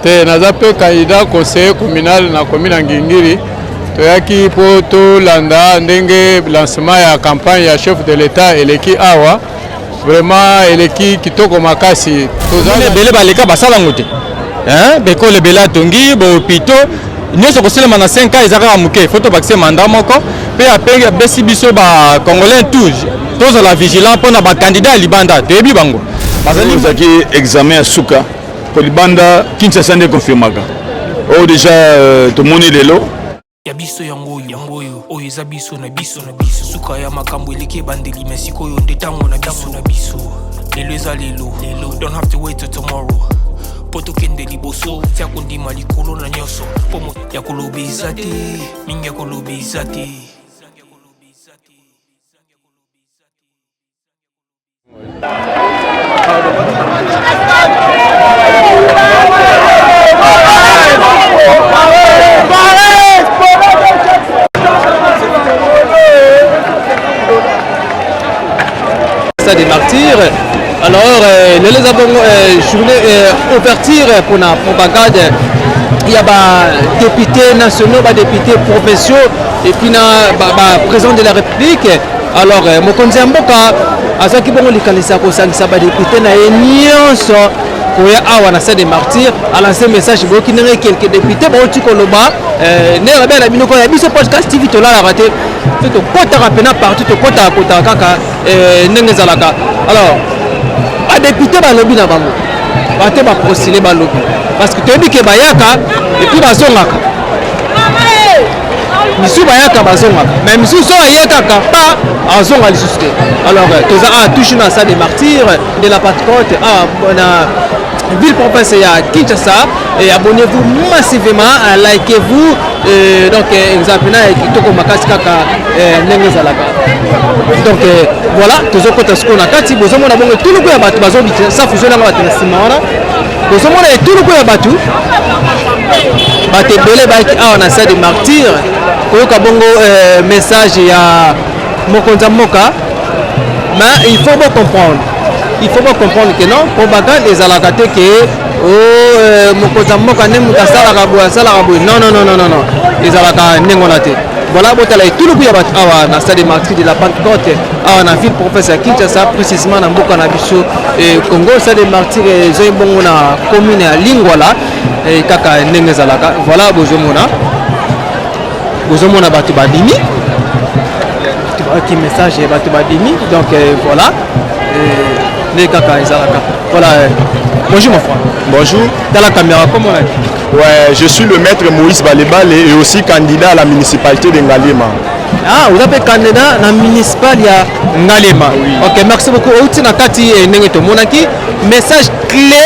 Te, naza mpe candidat conseiller communal na commune ya Ngiri-Ngiri. Toyaki mpo tolanda ndenge lancement ya campagne ya chef de l'État eleki awa. Vraiment eleki kitoko makasi. Tozali ebele baleka basala yango te. Hein, bekole ebele atongi, ba hôpitaux nyonso kosalema na 5 ans eza kaka moke. Faut tobakise mandat moko mpe apesi biso ba Congolais tout tozala vigilant mpona ba candidat ya libanda, toyebi bango. Bazali ezalaki examen ya suka po libanda Kinshasa nde confirmaka oyo déjà tomoni lelo. Ya biso yango oyo, yango oyo, oyo eza biso na biso na biso. Suka ya makambo eleki ebandeli, me sikoyo nde ntango na biso na biso. Lelo eza lelo lelo, don't have to wait till tomorrow mpo tokende liboso. Tia kondima likolo na nyonso, mpo ya koloba eza te mingi, ya koloba eza te. Stade des Martyrs. Alors, lelo eza bongo journée ouverture mpona propagande ya ba députés nationaux, ba députés provinciaux et puis na ba président de la République. Alors, mokonzi ya mboka azwaki bongo likanisi ya kosangisa ba député na ye nyonso koya awa na stade des Martyrs, alance message. Boyoki ndenge quelques députés bauti koloba. Ndenge babela na bino koya biso Podcast TV, tolalaka te, to tokɔtaka mpena partout, tokɔtaka kotaka kaka ndenge ezalaka. Alors badéputé balobi na bango, bato bapostule balobi, parce que toyebi ke bayaka et puis bazongaka, misusu bayaka bazongaka, mais misusu so aye kaka pa azonga lisusu te. Alors toza awa toujours na salle des Martyrs de la Pentecôte, awa na ville province ya Kinshasa. Et abonnez-vous massivement, likez-vous. Donc eza mpena kitoko makasi kaka ndenge ezalaka. Donc voilà, tozokɔta sikoyo na kati. Bozomona bongo etuluku ya bato bazobita safu, ezolanga bato na nsima wana. Bozomona etuluku ya bato, bato ebele bayaki awa na stade des Martyrs koyoka bongo message ya mokonzi ya mboka. Mais il faut bo comprendre, il faut bo comprendre que non, propagande ezalaka te ke o mokonzi ya mboka nde moto asalaka boye, asalaka boye. Non, non, non, non, non, ezalaka ndenge wana te. Voilà, botala etuluku ya bato awa na stade des Martyrs de la Pentecôte, awa na ville province ya Kinshasa, précisément na mboka na biso Congo. Stade des Martyrs ezoi bongo na commune ya Lingwala, kaka ndenge ezalaka. Voilà, bozomona, bozomona bato babimi, bato bayoki message, bato babimi. Donc voilà nde kaka ezalaka. Voilà, bonjour mon frère. Bonjour. Tala caméra, comment on a Ouais, je suis le maître Moïse Balebale et aussi candidat à la municipalité de Ngaliema. Ah, vous avez candidat na municipal ya Ngaliema. Oui. Ok, merci beaucoup. Outi na kati ndenge tomonaki message clé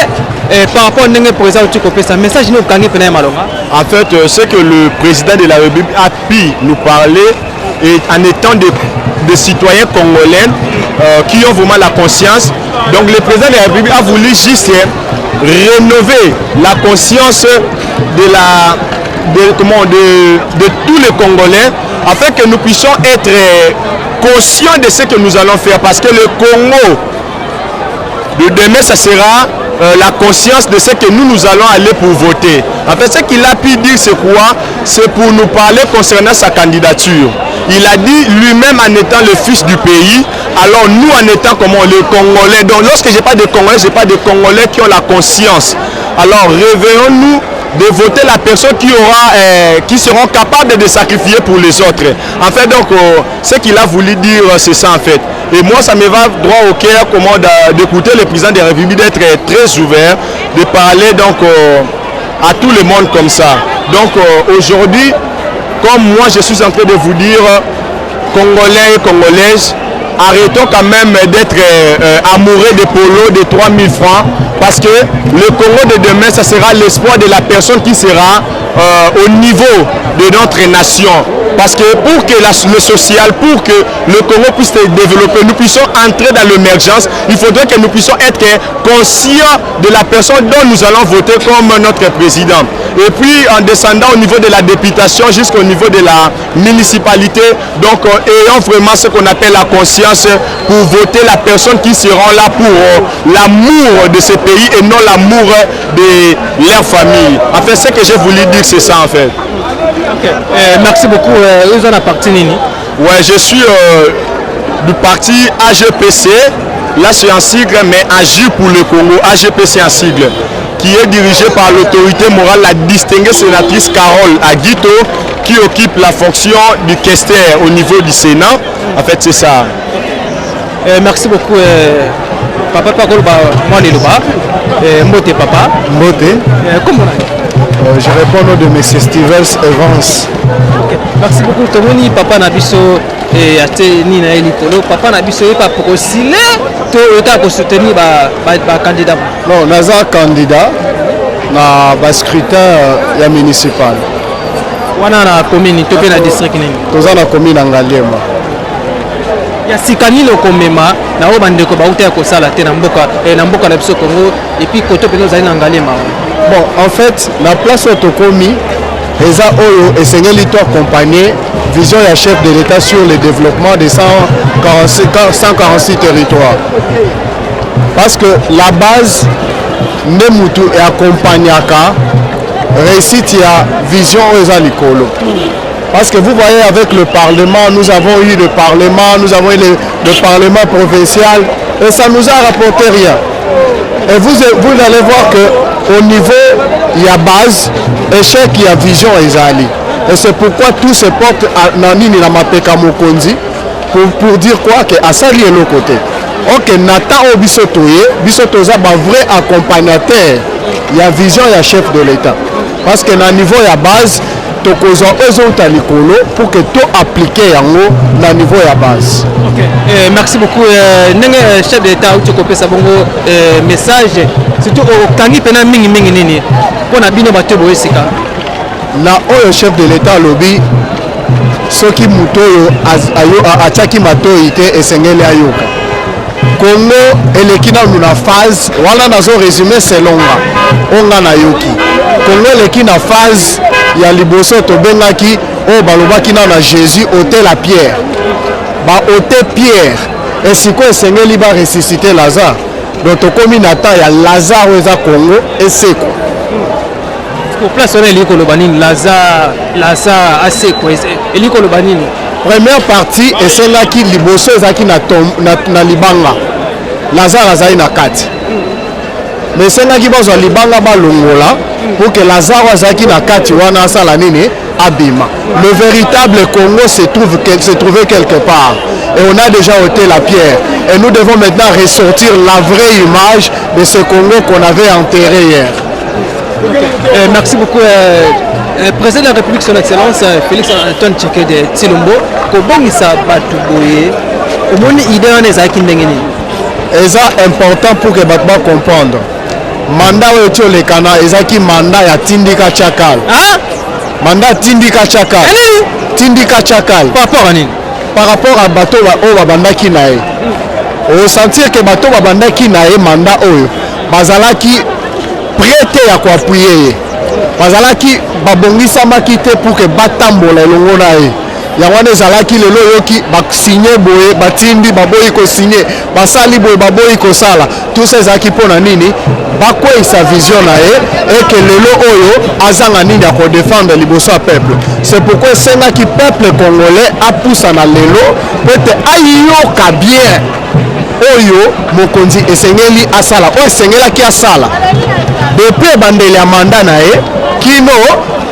par rapport ndenge président outi kopesa message ni okangi pena ya malonga. En fait, ce que le président de la République a pu nous parler, et en étant des citoyens congolais qui ont vraiment la conscience, donc le président de la République a voulu juste rénover la conscience de la de, comment, de tous les Congolais afin que nous puissions être conscients de ce que nous allons faire, parce que le Congo de demain, ça sera la conscience de ce que nous, nous allons aller pour voter. En fait, ce qu'il a pu dire, c'est quoi? C'est pour nous parler concernant sa candidature. Il a dit lui-même en étant le fils du pays, alors nous en étant comment les Congolais. Donc lorsque je parle de Congolais, je parle de Congolais qui ont la conscience. Alors réveillons-nous de voter la personne qui seront capables de sacrifier pour les autres. En fait, donc, ce qu'il a voulu dire, c'est ça en fait. Et moi, ça me va droit au cœur, comment d'écouter le président de la République, d'être très ouvert, de parler donc à tout le monde comme ça. Donc aujourd'hui, comme moi je suis en train de vous dire, Congolais et Congolaises, arrêtons quand même d'être amoureux des polos de 3000 francs, parce que le Congo de demain, ça sera l'espoir de la personne qui sera au niveau de notre nation. Parce que pour que le social, pour que le Congo puisse se développer, nous puissions entrer dans l'émergence, il faudrait que nous puissions être conscients de la personne dont nous allons voter comme notre président. Et puis en descendant au niveau de la députation jusqu'au niveau de la municipalité, donc ayant vraiment ce qu'on appelle la conscience pour voter la personne qui sera là pour l'amour de ce pays et non l'amour de leur famille. En fait, ce que j'ai voulu dire, c'est ça en fait. Ok. Merci beaucoup. Oza na parti nini? Ouais, je suis du parti AGPC. Là, c'est en sigle, mais Agir pour le Congo, AGPC en sigle, qui est dirigé par l'autorité morale, la distinguée sénatrice Carole Aguito, qui occupe la fonction du questeur au niveau du Sénat. En fait, c'est ça. Merci beaucoup. Papa Pakoloba, moi liloba. Mbote papa. Mbote. Comment Je réponds au nom de M. Stevens Evans. Ok. Merci beaucoup. Tomoni papa na biso ate nini na ye likolo, papa na biso ye pa postule to oyo kosoutenir bacandidat? Non, naza candidat na bascrutin ya municipal. Wana na commune to mpe na district nini? Toza na commune ya Ngaliema. Ya sika nini okomema na oyo bandeko bauta ya kosala te na mboka na biso Congo, et puis koto mpenza ozali na Ngaliema? Bon, en fait, na place oyo tokomi eza oyo esengeli to accompagner vision ya chef de l'État sur le développement de 146, 146 territoires, parce que la base nde mutu eaccompagnaka réussite ya vision oyo eza likolo. Parce que vous voyez, avec le Parlement, nous avons eu le Parlement, nous avons eu le Parlement provincial, et ça nous a rapporté rien. Et vous, vous allez voir que au niveau, il y a base, échec, il y a vision ezali. Et c'est pourquoi tout se porte à na nini, na mapeka mokonzi, pour dire quoi? Que asali eloko te. Ok, na temps oyo biso toye, biso toza ba vrai accompagnateur ya vision ya chef de l'État. Parce que na niveau ya base, tokozwa oyo ezouta likolo pour que to appliquer yango na niveau ya base. Ok. Merci beaucoup. Ndenge chef de l'État auti kopesa bongo message, surtout okangi mpena mingimingi nini mpo na bino bato boye sika? Na oyo chef de l'État alobi, soki moto oyo atiaki matoi te, esengeli ayoka. Congo eleki nanu na phase wana, nazo résume selon nga oyo nga nayoki. Congo eleki na phase ya liboso tobengaki oyo balobaki nano na Jésus ôter la pierre. Baôter pierre, esikoyo esengeli baressusciter Lazare. Donc tokómi na temps ya Lazare oyo eza Congo eseko. Place wana elingi koloba nini? Lazare, Lazare asekwa, elingi koloba nini? Première partie esengaki liboso ezalaki na libanga, Lazare azali na kati, mais esengaki bazwa libanga balongola pour que Lazare azalaki na kati wana asala nini? Abima. Le véritable Congo se trouvait quelque part et on a déjà ôté la pierre et nous devons maintenant ressortir la vraie image de ce Congo qu'on avait enterré hier. Okay. Merci beaucoup. Président de la République, son Excellence Félix Antoine Tshisekedi Tshilombo, kobongisa bato boye, omoni idée wana ezalaki ndenge nini? Eza important pour que bato bacomprendre. Mandat oyo eti olekana ezalaki mandat ya tindika tiakal. Ah? Mandat tindika tiakal. Tindika tiakal. Par rapport à nini? Par rapport à bato oyo babandaki na ye. Osentir ke bato babandaki na ye mandat oyo bazalaki prêt te ya koappuyer ye, bazalaki babongisamaki te pour ke batambola elongo na ye. Yango wana ezalaki lelo oyoki basinye boye, batindi, baboyi kosinye, basali boye, baboyi kosala. Tout ça ezalaki mpo na nini? Bakweyisa vision na ye eke lelo oyo azanga nini ya kodefendre liboso ya peuple. C'est pourquoi esengaki peuple congolais apusana lelo po ete ayoka bien oyo mokonzi esengeli asala, oyo esengelaki asala depuis ebandeli ya mandat na ye kino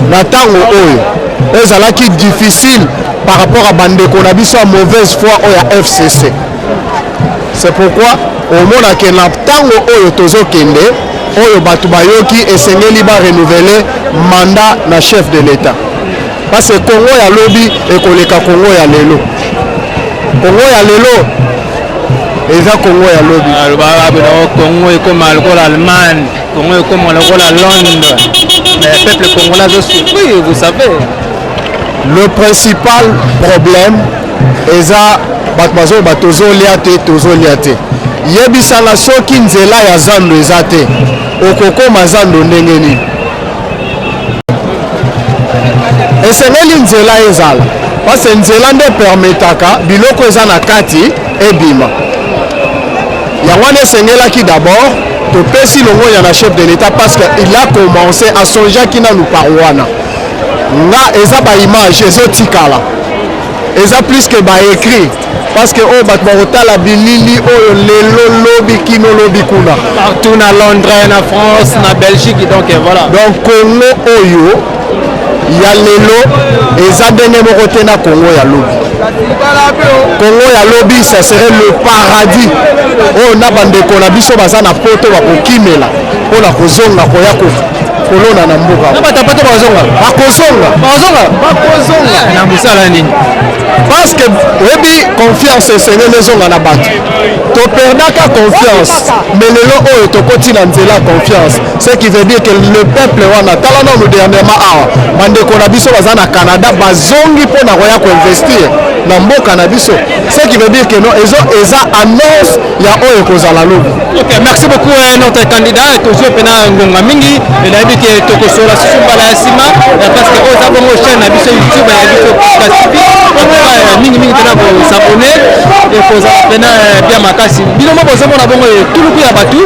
na ntango oyo. Oyo ezalaki difficile par rapport à bandeko na biso ya mauvaise foi oyo ya FCC. C'est pourquoi omonake na ntango oyo tozokende, oyo bato bayoki, esengeli barenouveler mandat na chef de l'État, parce que Congo ya lobi ekoleka Congo ya lelo. Congo ya lelo eza Congo ya lobi. Alobaka Congo ekoma lokola Allemagne, Congo ekoma lokola Londres. Mais peuple congolais azo souffrir, vous savez. Le principal problème eza bato bazoloba tozolia te, tozolia te. Yebisanga, soki nzela ya zando eza te, okokoma zando ndenge nini? Esengeli nzela ezala, parce nzela nde permetaka biloko eza na kati ebima. Yango wana esengelaki d'abord topesi longonya na chef de l'État, parce que il a commencé, asongeaki nanu par wana. Nga eza baimage ezotikala, eza plus que baécrit, parce que oyo bato bakotala bilili oyo lelo, lobi, kino lobi kuna. Partout, na Londres, na France, na Belgique, donc voilà. Donc Congo oyo ya lelo eza ndenge moko te na Congo ya lobi. Congo ya lobi, ça serait le paradis oyo na bandeko na biso baza na Poto bakokimela mpona kozonga koya kolona na mboka. Na bato Poto bazonga? Bakozonga. Bazonga. Bakozonga. Na mosala nini? Parce que oyebi, confiance esengeli ezonga na bato. Toperdaka confiance, mais lelo oyo tokoti na nzela confiance, ce qui veut dire que le peuple wana, tala nanu dernièrement awa, bandeko na biso baza na Canada bazongi mpona koya koinvestir na mboka na biso, ce qui veut dire que non, ezo eza annonce ya oyo ekozala lobi. Ok, merci beaucoup, notre candidat. Tozwi mpena ngonga mingi, nayebi ke tokosola susu mbala ya nsima, parce que oyo eza bongo chaîne na biso YouTube ya biso Kasifi. En tout cas, mingimingi mpena kos'abonner, ekozala mpena bien makasi. Bino mo bozomona bongo etuluku ya bato,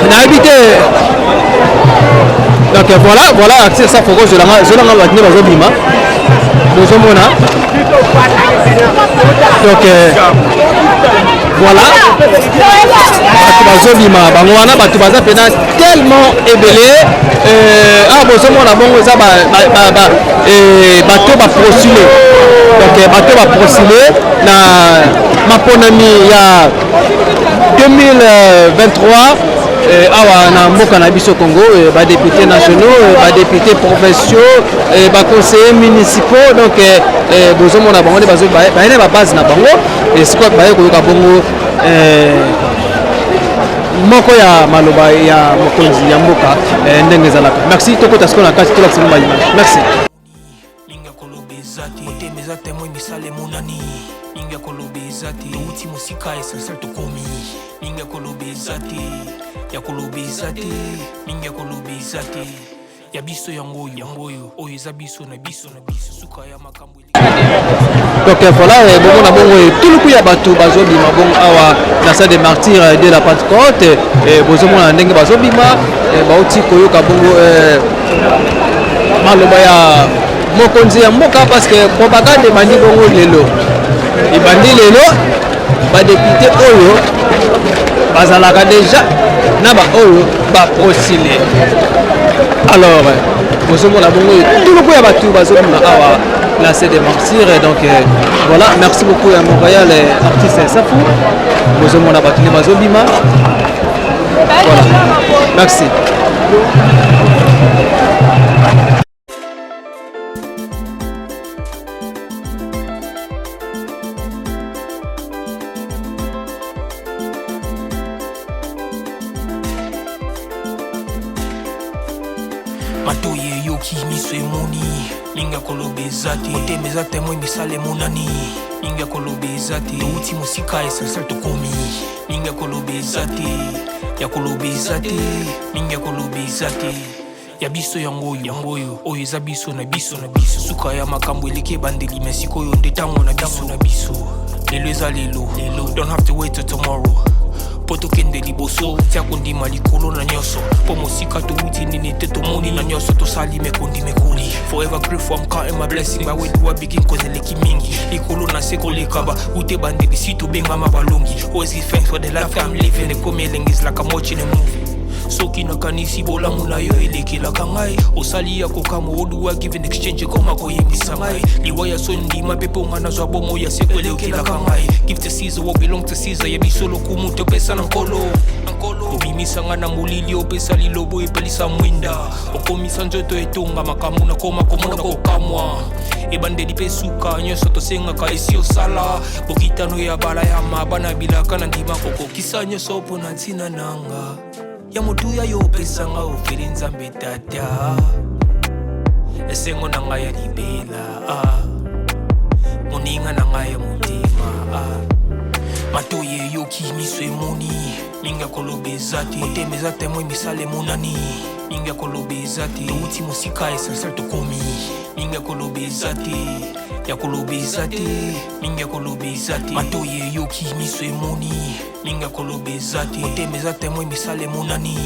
nayebi te. Donc voilà, accès ça foko zolanga zolanga, bato nde bazobima, bozomona. Donc voilà, bato bazobima bango wana, bato baza mpena tellement ebele. Awa bozomona bongo eza bato bapostule, donc bato bapostule na maponami ya 2023 awa na mboka na biso Congo, badéputé nationaux, badéputé provinciaux, baconseillers municipaux. Donc bozomona bango nde baye na babase na bango esika baye koyoka bongo moko ya maloba ya mokonzi ya mboka ndenge ezalaka. Merci, tokota sikoyo na kati, tolakisa ngo baimage. Merci. Mingi ya koloba eza te, motema eza témoin, misala emonani. Mingi ya koloba eza te, touti mosika, essentiel tokomi. Mingi ya koloba eza te, ya koloba eza te, mingi ya koloba eza te. Ya biso yango oyo, yango oyo, oyo eza biso na biso na biso. Suka ya makambo. Donc voilà, bomona bongo etuluku ya bato bazobima bongo awa na salle des Martyrs de la Pentecôte. Bozomona ndenge bazobima, bauti koyoka bongo maloba ya mokonzi ya mboka, parce que propagande ebandi bongo lelo, ebandi lelo. Badéputé oyo bazalaka déjà na baoyo bapostule. Alors bozomona bongo etuluku ya bato bazobima awa place des Martyrs. Donc voilà, merci beaucoup à Montréal, artiste Safu. Bozomona bato nde bazobima. Voilà, merci. Matoyi eyoki, miso emoni, mingi ya koloba eza te, motema eza témoin, misala emonani. Mingi ya koloba eza te, touti mosika, essentiel tokomi. Mingi ya koloba eza te, ya koloba eza te, mingi ya koloba eza te. Ya biso yango oyo, yango oyo, oyo eza biso na biso na biso. Suka ya makambo eleki ebandeli, me sikoyo nde ntango na biso na biso. Lelo eza lelo lelo, don't have to wait till tomorrow mpo tokende liboso. Tia kondima likolo na nyonso, mpo mosika towuti nini te, tomoni na nyonso tosali mekondi mekoli. Forever grateful, I'm counting my blessing. By where do I begin? Cause eleki mingi, likolo na se koleka ba ute bandeli si tobengama balongi. Always give thanks for the life I'm living. Ekomi elengi, is like I'm watching a movie. Soki nakanisi bolamu na yo elekelaka ngai, osali ya kokamwa. Oduwa give in exchange, ekoma koyembisa ngai liwa ya soni. Ndima mpe mpo nga nazwa bomo ya seko, elekelaka ngai. Give to Caesar what belong to Caesar. Ya biso lokumu topesa na Nkolo. Obimisa nga na molili, opesa lilobo, epelisa mwinda, okomisa nzoto etonga makambo nakoma komona kokamwa. Ebandeli mpe suka, nyonso tosengaka esi osala. Bokitano ya bala ya maba na bilaka na ndima kokokisa nyonso mpo na ntina nanga. Ya motuya yo opesa nga ofele Nzambe Tata. Esengo na ngai ya libela ah. Moninga na ngai ya motema ah. Matoyi eyoki, miso emoni, mingi ya koloba eza te. Motema eza temoin, misala emonani, mingi ya koloba eza te. Towuti mosika, essentiel tokomi, mingi ya koloba eza te, ya koloba eza te, mingi ya koloba eza te. Matoyi eyoki, miso emoni, mingi ya koloba eza te. Motema eza temoin, misala emonani,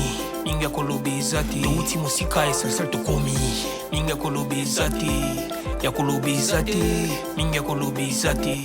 mingi ya koloba eza te. Towuti mosika, essentiel tokomi, mingi ya koloba eza te, ya koloba eza te, mingi ya koloba eza te.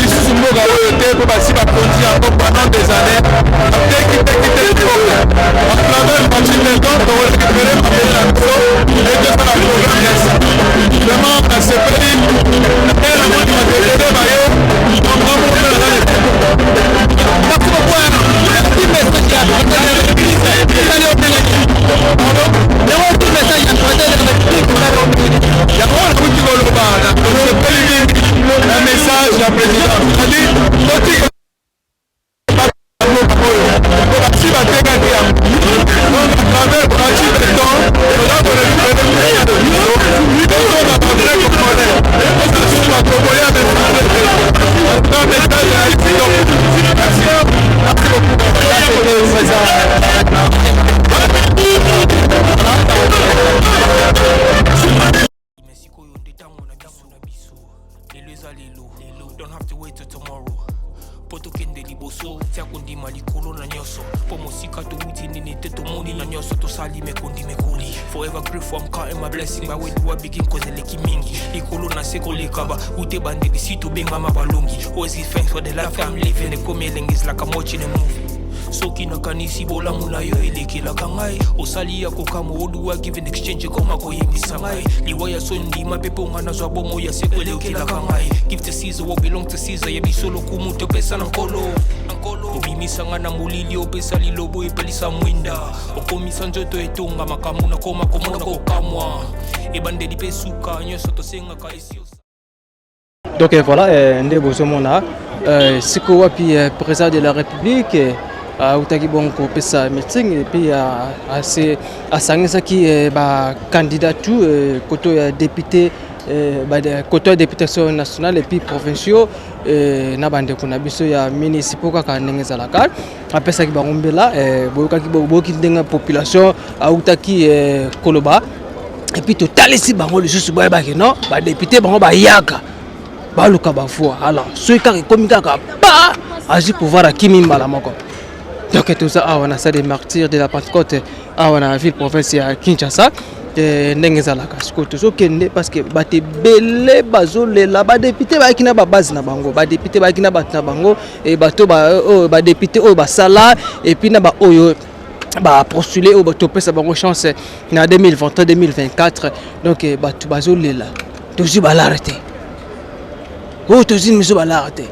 Lisusu mboka oyo te, mpo basi bakonzi yango pendant des années, bateki teki teki mboka. À travers Fatshi Béton, tokorécupérer mabele na biso e tosala programme ya sika. Vraiment nasepeli te, namoni bato ebele baye, donc ngamoko mpe naza na esengo. Merci beaucoup. Petit message ya président de la République, ezali ndenge nini? Yango petit message ya président de la République, ezali ndenge nini? Yango nakuti koloba, nasepeli mingi na message ya président, c'est-à-dire totika oyo po basi batekaki yango. Donc à travers Fatshi Béton, toza korécupérer mboka na biso, tozonga bavrai Congolais, tosusu bacongolais ya message te. En tout cas, message ya kitoko. Merci, merci beaucoup. Mais sikoyo nde ntango na biso na biso, lelo eza lelo. Don't have to wait till tomorrow mpo tokende liboso. Tia kondima likolo na nyonso, mpo mosika towuti nini te, tomoni na nyonso tosali mekondi mekoli. Forever grateful, I'm counting my blessing. By where do I begin? Cause eleki mingi likolo na se koleka ba ute bandeli si tobengama balongi. Always give thanks for the life I'm living. Ekomi elengi, it's like I'm watching a movie. Soki nakanisi bolamu na yo elekelaka ngai, osali ya kokamwa. Oduwa give in exchange, ekoma koyebisa ngai liwa ya so ndima mpe mponga nazwa bomo ya seko elekelaka ngai. Give to Caesar what belong to Caesar. Ya biso lokumu topesa na Nkolo. Obimisa nga na molili, opesa lilobo, epelisa mwinda, okomisa nzoto etonga makambo nakoma komona kokamwa, ebandeli mpe suka nyonso tosengaka esi. Donc voilà, nde bozomona sikoyo wapi président de la République autaki bongo kopesa meeting et puis asangisaki bacandidat tout koto ya député, koto ya députation nationale et puis provinciaux na bandeko na biso ya municipaux. Kaka ndenge ezalaka, apesaki bango mbela. Boyokaki, boyoki ndenge population autaki koloba et puis totalisi bango lisusu, boyebaki non, badéputé bango bayaka baluka bavoix. Alors soki kaka ekomi kaka pa azwi pouvoir, akimi mbala moko. Donc toza awa na stade des Martyrs de la Pentecôte, awa na ville province ya Kinshasa. Ndenge ezalaka sikoyo, tozokende parce que bato ebele bazolela. Badéputé bayaki na babase na bango, badéputé bayaki na bato na bango, bato oyo badéputé oyo basala et puis na baoyo bapostule oyo topesa bango chance na 2023, 2024. Donc bato bazolela, tozwi balare te, oyo tozwi miso balare te.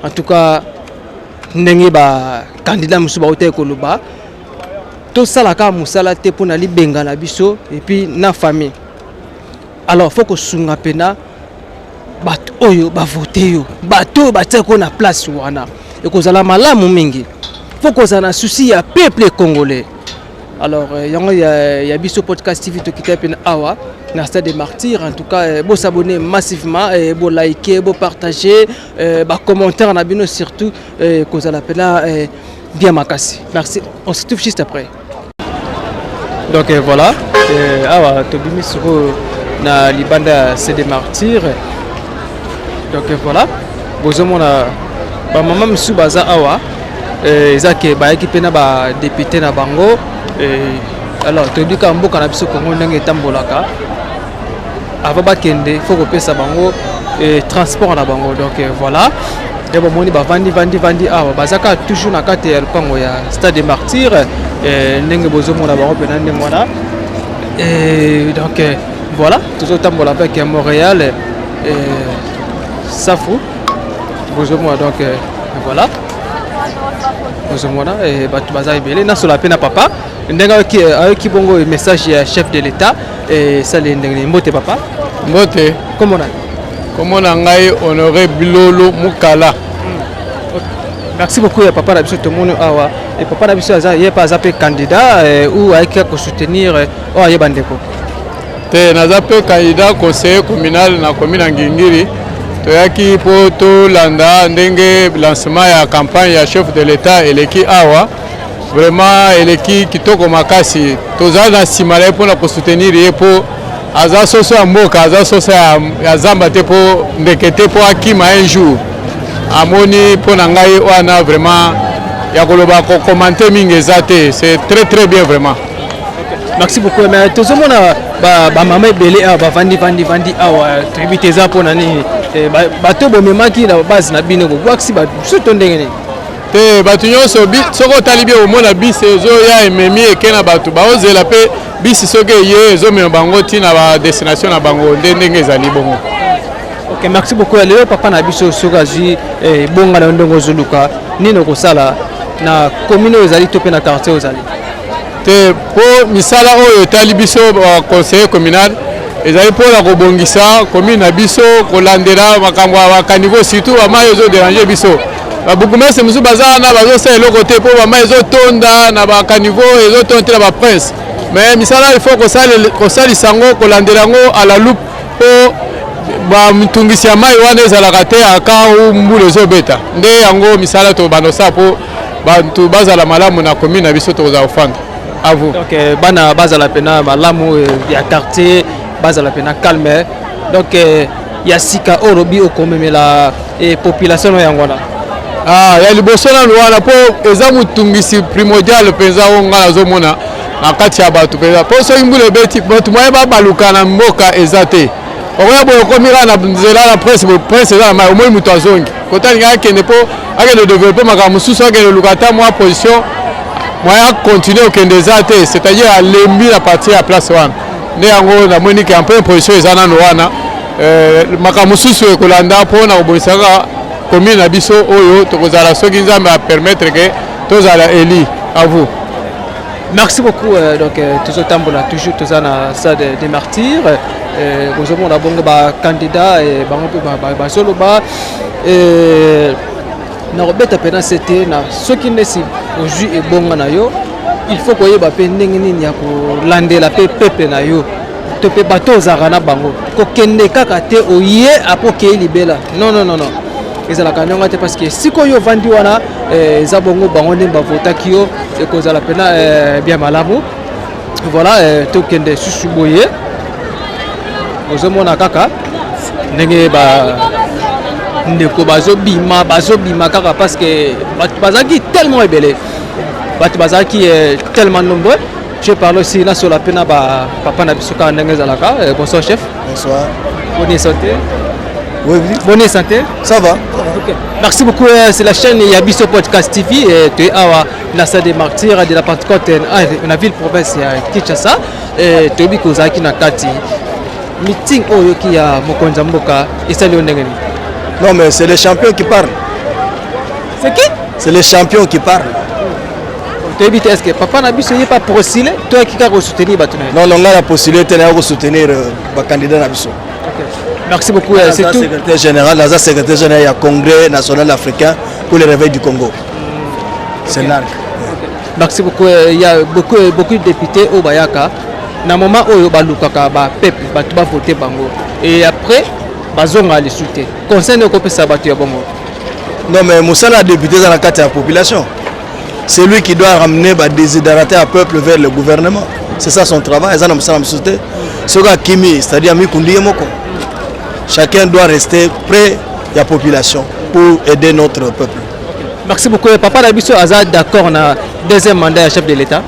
En tout cas, ndenge bacandidat mosusu bautaki koloba, tosala kaka mosala te mpona libenga na biso et puis na famille. Alors faut kosunga mpena bato oyo bavote yo, bato oyo batiaki yo na place wana, ekozala malamu mingi. Faut kozala na souci ya peuple congolais. Alors yango ya biso Podcast TV, tokita mpena awa na stade des Martyrs. En tout cas, bosabonner massivement, bolike, bopartager, bacommentaire na bino surtout kozala mpena bien makasi. Merci, on se retrouve juste après. Donc voilà, awa tobimi sikoyo na libanda ya stade des Martyrs. Donc voilà, bozomona bamama mosusu baza awa, eza ke bayaki mpe na badéputé na bango. Alors toyebi kaka mboka na biso Kongo ndenge etambolaka, avant bakende faut kopesa bango transport na bango. Donc voilà. Nde bomoni bavandi vandi vandi awa, baza kaka toujours na kati ya lopango ya stade de martyr, ndenge bozomona bango mpena ndenge wana. Donc voilà, tozotambola avec Montréal Safu, bozomona. Donc voilà, bozomona bato baza ebele. Nasola mpe na papa ndenge ayoki bongo message ya chef de l'État esali ndenge nini. Mbote papa. Mbote. Komona? Kombo na ngai Honoré Bilolo Mukala. Merci beaucoup ya papa na biso. Tomoni awa e papa na biso aza ye mpe aza mpe candidat ou ayaki kosoutenir oyo ayeba ndeko? Te, naza mpe candidat conseiller communal na commune ya Ngiri-Ngiri. Toyaki mpo tolanda ndenge lancement ya campagne ya chef de l'État eleki awa. Vraiment eleki kitoko makasi. Toza na nsima na ye mpona kosoutenir ye, mpo aza soso ya mboka, aza soso ya zamba te, mpo ndeke te mpo akima un jour amoni. Mpo na ngai wana vraiment ya koloba, kocommenter mingi eza te. C'est très très bien vraiment. Merci beaucoup. Mais tozomona bamama ebele awa bavandi vandi vandi awa, toyebi te eza mpona nini. Bato bomemaki na base na bino, bobwakisi biso to ndenge nini? Te, bato nyonso, soki otali bien, omona bisi ezoya, ememi eke na bato baozela mpe bisi. Soki eye, ezomema bango ntina badestination na bango, nde ndenge ezali bongo. Ok, merci beaucoup. Ya lelo papa na biso, soki azwi ebonga na yo, ndenge ozoluka nini okosala na commune oyo ezali to mpe na quartier oyo ozali? Te, mpo misala oyo etali biso baconseiller communal ezali mpona kobongisa commune na biso, kolandela makambo ya bacaniveaux, surtout bamai ezodéranger biso. Babourgmestre mosusu baza wana, bazosala eloko te, mpo bamai ezotonda na bacaniveaux, ezotonda te na baprince. Mais misala il faut kosalisa yango, kolandela yango à la loupe, mpo bamitungisi ya mai wana ezalaka te aka mbula ezobeta. Nde yango misala tobanda kosala mpo bato bazala malamu na commune na biso tokozala kofanda. À vous. Donc bana bazala mpena malamu ya quartier, bazala mpena calme. Donc ya sika oyo olobi okomemela population no, yango wana? Ah, ya liboso nanu wana, mpo eza motungisi primordial mpenza oyo ngai nazomona na kati ya bato mpenza, mpo soki mbula ebeti, bato moye babaluka na mboka eza te. Okoya boye, okomi kaka na nzela na prince boye, prince eza na mai. Omoni moto azongi kota, alingi akende mpo akende développer makambo mosusu, akende luka ata mwa position moyen acontinuer okende eza te, c'est-à-dire alembi na partir ya place wana. Nde yango namoni ke en première position eza nano wana. Makambo mosusu ekolanda mpona kobongisa kaka commune na biso oyo tokozala, soki Nzambe apermettre ke tozala élu. À vous. Merci beaucoup. Donc tozotambola toujours, toza na stade des martyrs. Bozomona bongo bacandidat bango mpe bazoloba. Na kobeta mpena se te na soki ndesi ozwi ebonga na yo, il faut koyeba mpe ndenge nini ya kolandela mpe peuple na yo to mpe bato ozalaka na bango. Kokende kaka te oye apo okei libela, non, non, non, non, ezalaka ndenge te, parce que sikoyo ovandi wana, eza bongo bango nde bavotaki yo, ekozala mpena bien malamu. Voilà, tokende susu boye. Ozomona kaka ndenge bandeko bazobima, bazobima kaka parce que bato bazalaki tellement ebele, bato bazalaki tellement nombreux. Je parle aussi, nasola mpe na bapapa na biso kaka ndenge ezalaka. Bonsoir chef. Bonsoir. Bonne santé? Oui. Bonne santé? Ça va. Okay. Merci beaucoup. C'est la chaîne Yabiso Podcast TV. Tu es awa na salle des martyrs de la Pentecôte na ville province ya Kinshasa. Toyebi kozalaki na kati meeting oyo oyoki ya mokonzi ya mboka, esali yo ndenge nini? Non mais c'est les champions qui parlent. C'est qui? C'est les champions qui parlent. Toyebi te, est ce que papa na biso ye pa postulé to ayaki kaka kosoutenir bato na ye? Non, non, ngai na postulé te, naya kosoutenir bacandidat na biso. Okay. Merci beaucoup. C'est tout. Secrétaire général, naza secrétaire général ya Congrès national africain pour le réveil du Congo. C'est okay. L'arc. Okay. Merci beaucoup. Il y a beaucoup, beaucoup de députés oyo bayaka na moment oyo balukaka bapeuple, bato bavote bango, et après bazonga lisusu te. Conseil nde okopesa bato ya bongo? Non mais mosala ya député eza na kati ya population. C'est lui qui doit ramener badesiderata ya peuple vers le gouvernement. C'est ça son travail. Eza na mosala mosusu te. Soki akimi, c'est-à-dire amikundi ye moko. Chacun doit rester près ya population pour aider notre peuple. Merci beaucoup. Papa na biso aza d'accord na deuxième mandat ya chef de l'État?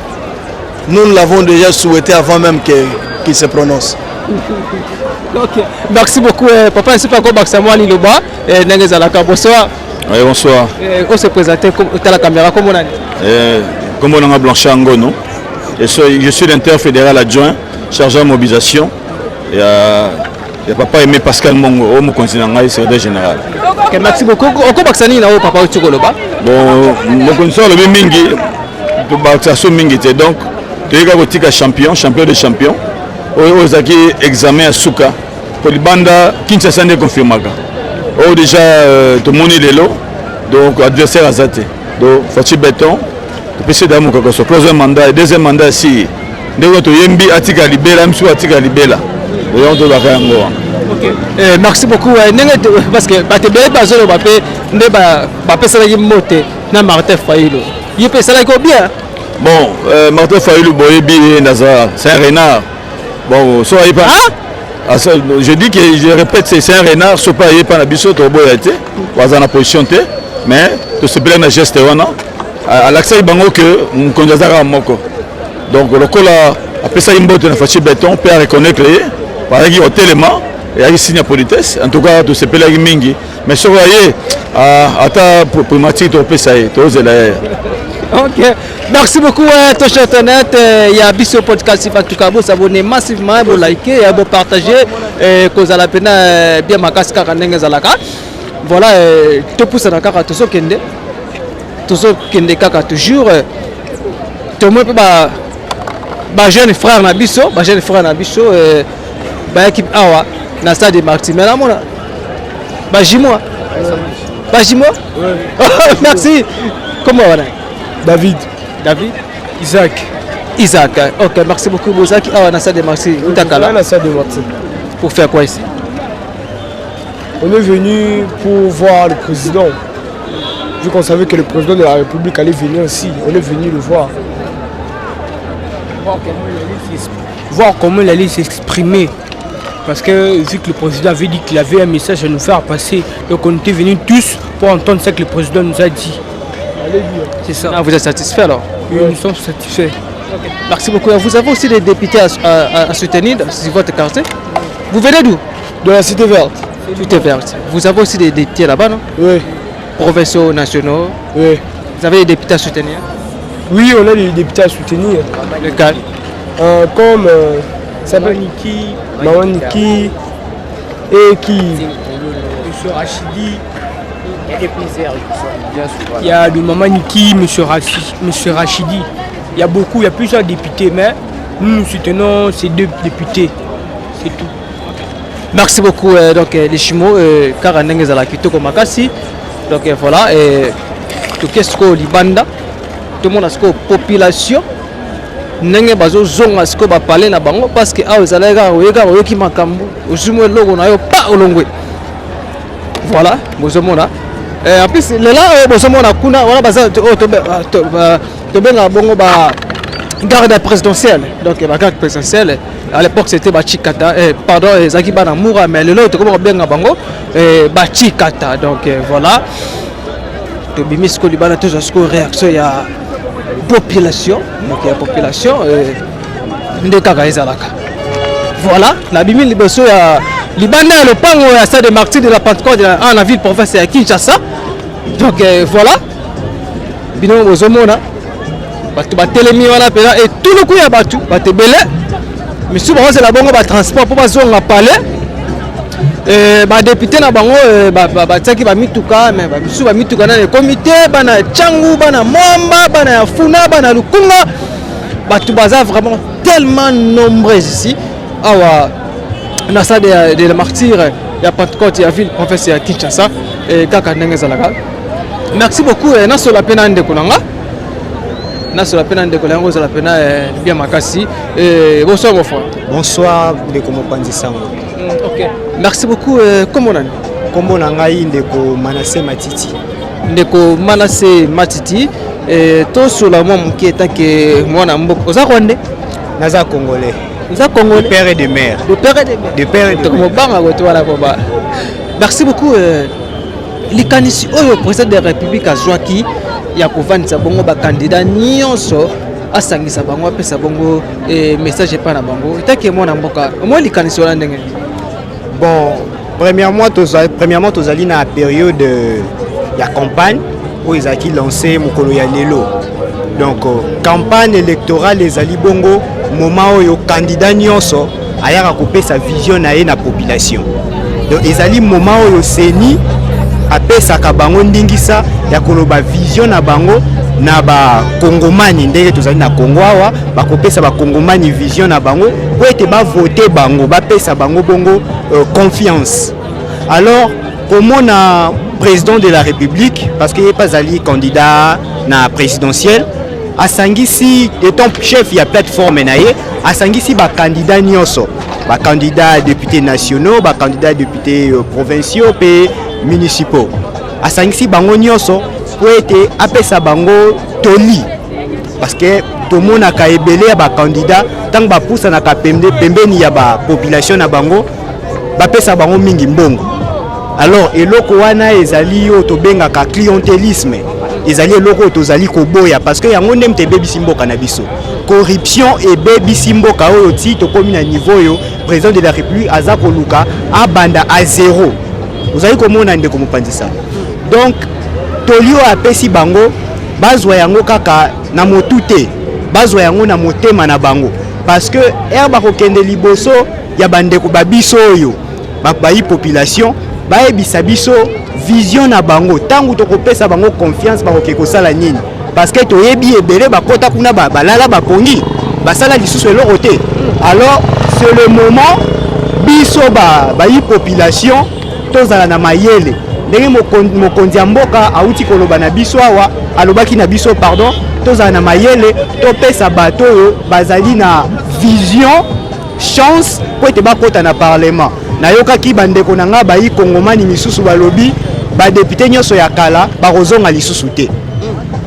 Nous, nous l'avons déjà souhaité avant même qu'il se prononce. Ok, merci beaucoup. Papa, nsupa kobakisa mwa liloba ndenge ezalaka. Bonsoir. Oui, bonsoir. On se présente à la caméra, comment on a Comment on a Blanchard Ngono. Je suis l'interfédéral adjoint chargé de mobilisation. Il y a papa Aimé Pascal Mongo, au continent, secrétaire général. Ok, merci beaucoup. Oko bakisa na papa Otikoloba. Bon, mokonzi alobi mingi, tobakisa so mingi te. Donc toyeka kotika champion, champion de champion oyo ezalaki examen ya suka po libanda Kinshasa nde confirmaka oyo déjà tomoni lelo. Donc adversaire aza te. Donc Fatshi Béton, topesi da mokakoso troisième mandat et deuxième mandat si ndenge toyembi atika libela, misu atika libela, oyango tolobaka yango wana. Ok. Merci beaucoup. Ndenge parce que bato ebele bazoloba mpe nde bapesalaki mbote na Martin Fayulu, ye mpe esalaki ko bien. Bon, Martin Fayulu, boyebi ye naza, c'est un renard. Bon, so aye pa, ah, ça, je dis que, je répète, c'est un renard. So pa aye pa na biso, toboya te, baza na position te, mais tosepelaki na geste wana. Alakisaki bango ke mokonzi aza kaka moko. Donc lokola apesaki mbote na Fatshi Béton mpe areconnaître ye, bazalaki kotelema, eyaki signe ya politesse. En tout cas tosepelaki mingi, mais soki aye ata primature, topesa ye, tozela ye. Ok, merci beaucoup, Toche Internet. Il y a Bisso Podcast. En tout cas, vous abonnez massivement, vous likez, vous partagez. Kozala pena bien makasi kaka ndenge ezalaka. Voilà, topusana kaka, tozokende. Tozokende kaka toujours. Tomoni mpe ba ba jeune frère na biso, ba jeune frère na biso bayaki awa na stade de Martyrs. Mais namona ba jumeaux. Ba jumeaux. Merci. Comment wana? David. David. Isaac. Isaac. Ok, merci beaucoup. Bozaki awa na stade de Martyrs. Utakala. Na stade de Martyrs. Pour faire quoi ici? On est venu pour voir le président. Vu qu'on savait que le président de la République allait venir ici, on est venu le voir. Voir comment il allait s'exprimer. Parce que vu que le président avait dit qu'il avait un message à nous faire passer, donc on était venus tous pour entendre ce que le président nous a dit. C'est ça. Ah, vous êtes satisfait alors? Oui, nous sommes satisfaits. Okay. Merci beaucoup. Vous avez aussi des députés à soutenir dans votre quartier. Vous venez d'où? De la Cité Verte. Cité Verte. Vous avez aussi des députés là-bas, non? Oui. Provinciaux, nationaux? Oui. Vous avez des députés à soutenir? Oui, on a des députés à soutenir. Lequel? Comme ça s'appelle Niki, Maman Niki et qui? Monsieur Rachidi. Il y a le Maman Niki, Monsieur Rachidi. Il y a beaucoup, il y a plusieurs députés, mais nous, nous soutenons ces deux députés. C'est tout. Merci beaucoup. Donc, les jumeaux, kaka ndenge ezalaka kitoko makasi. Donc voilà, toke sikoyo libanda, tomona sikoyo population ndenge bazozonga sikoyo bapale na bango, parce que awa ezalaki kaka oye kaka, oyoki makambo, ozwi mo eloko na yo pa olongwe. Voilà, bozomona. En plus lela oyo bozomona kuna wana, baza oyo tobengaka bongo ba garde présidentielle. Donc ba garde présidentielle, à l'époque c'était bachikata, pardon, ezalaki bana mura, mais lelo tokoma kobenga bango bachikata. Donc voilà, tobimi sikoyo libanda, tozwa sikoyo réaction ya population. Donc ya population nde kaka ezalaka. Voilà, nabimi liboso ya libanda ya lopango ya stade de Martyr de la Pentecôte na ville province ya Kinshasa. Donc voilà, bino bozomona bato batelemi wana mpena etuluku ya bato, bato ebele misusu bakozela bongo batransport mpo bazonga palais. Badéputés na bango batiaki bamituka, mais bamisusu bamituka nani ekomi te. Bana ya Tshangu, bana Mwamba, bana ya Funa, bana ya Lukunga, bato baza vraiment tellement nombreux ici awa na stade de la Martyre ya Pentecôte ya ville province ya Kinshasa, kaka ndenge ezalaka. Merci beaucoup. Nasola mpe na ndeko na nga, nasola mpe na ndeko na yango, ozala mpena bien makasi. Bonsoir mon frère. Bonsoir ndeko mopanzi sango. Ok, merci beaucoup. Kombo nani? Kombo na ngai ndeko Manase Matiti. Ndeko Manase Matiti, tosola mwa moke. Etake mwana mboka, oza rwandais? Naza congolais. Oza congolais? De père et de mère. De père et de mère. De père et de mère. Mobanga koto wana koba. Merci beaucoup. Likanisi oyo président de la République azwaki ya kovandisa bongo bakandida nyonso, asangisa bango, apesa bongo message epai na bango, etake mwana mboka, omoi likanisi wana ndenge? Bon, premièrement tozali na période ya campagne oyo ezalaki lancé mokolo ya lelo. Donc campagne électorale ezali bongo moment oyo candidat nyonso ayaka kopesa vision na ye na population. Donc ezali moment oyo CENI apesaka bango ndingisa ya koloba vision na bango na bakongomani. Ndenge tozali na Kongo awa, bakopesa bakongomani vision na bango po ete bavote bango, bapesa bango bongo confiance. Alors komona président de la République, parce que ye mpe azali candidat na présidentielle, asangisi, étant chef ya plateforme na ye, asangisi bacandidat nyonso, bacandidat députés nationaux, bacandidat députés provinciaux mpe municipaux, asangisi bango nyonso po ete apesa bango toli, parce que tomonaka ebele ya bacandidat, ntango bapusanaka pembeni ya bapopulation na bango, bapesa bango mingi mbongo. Alors eloko wana ezali oyo tobengaka clientélisme. Ezali eloko oyo tozali koboya, parce que yango nde moto ebebisi mboka na biso. Corruption ebebisi mboka oyo ti tokómi na niveau oyo président de la République aza koluka abanda à zéro. Ozali komona, ndeko mopanzi sango? Donc toli oyo apesi bango, bazwa yango kaka na motu te, bazwa yango na motema na bango, parce que ere bakokende liboso ya bandeko babiso oyo bayi population, bayebisa biso vision na bango, ntango tokopesa bango confiance, bakoki kosala nini, parce que toyebi ebele bakɔta kuna, balala bapongi, basala lisusu eloko te. Alors c'est le moment biso bayi population tozala na mayele. Ndenge mokonzi ya mboka awuti koloba na biso awa, alobaki na biso, pardon, tozala na mayele, topesa bato oyo bazali na vision chance mpo ete bakɔta na parlement. Nayokaki bandeko na ngai bayi kongomani misusu balobi badéputé nyonso ya kala bakozonga lisusu te,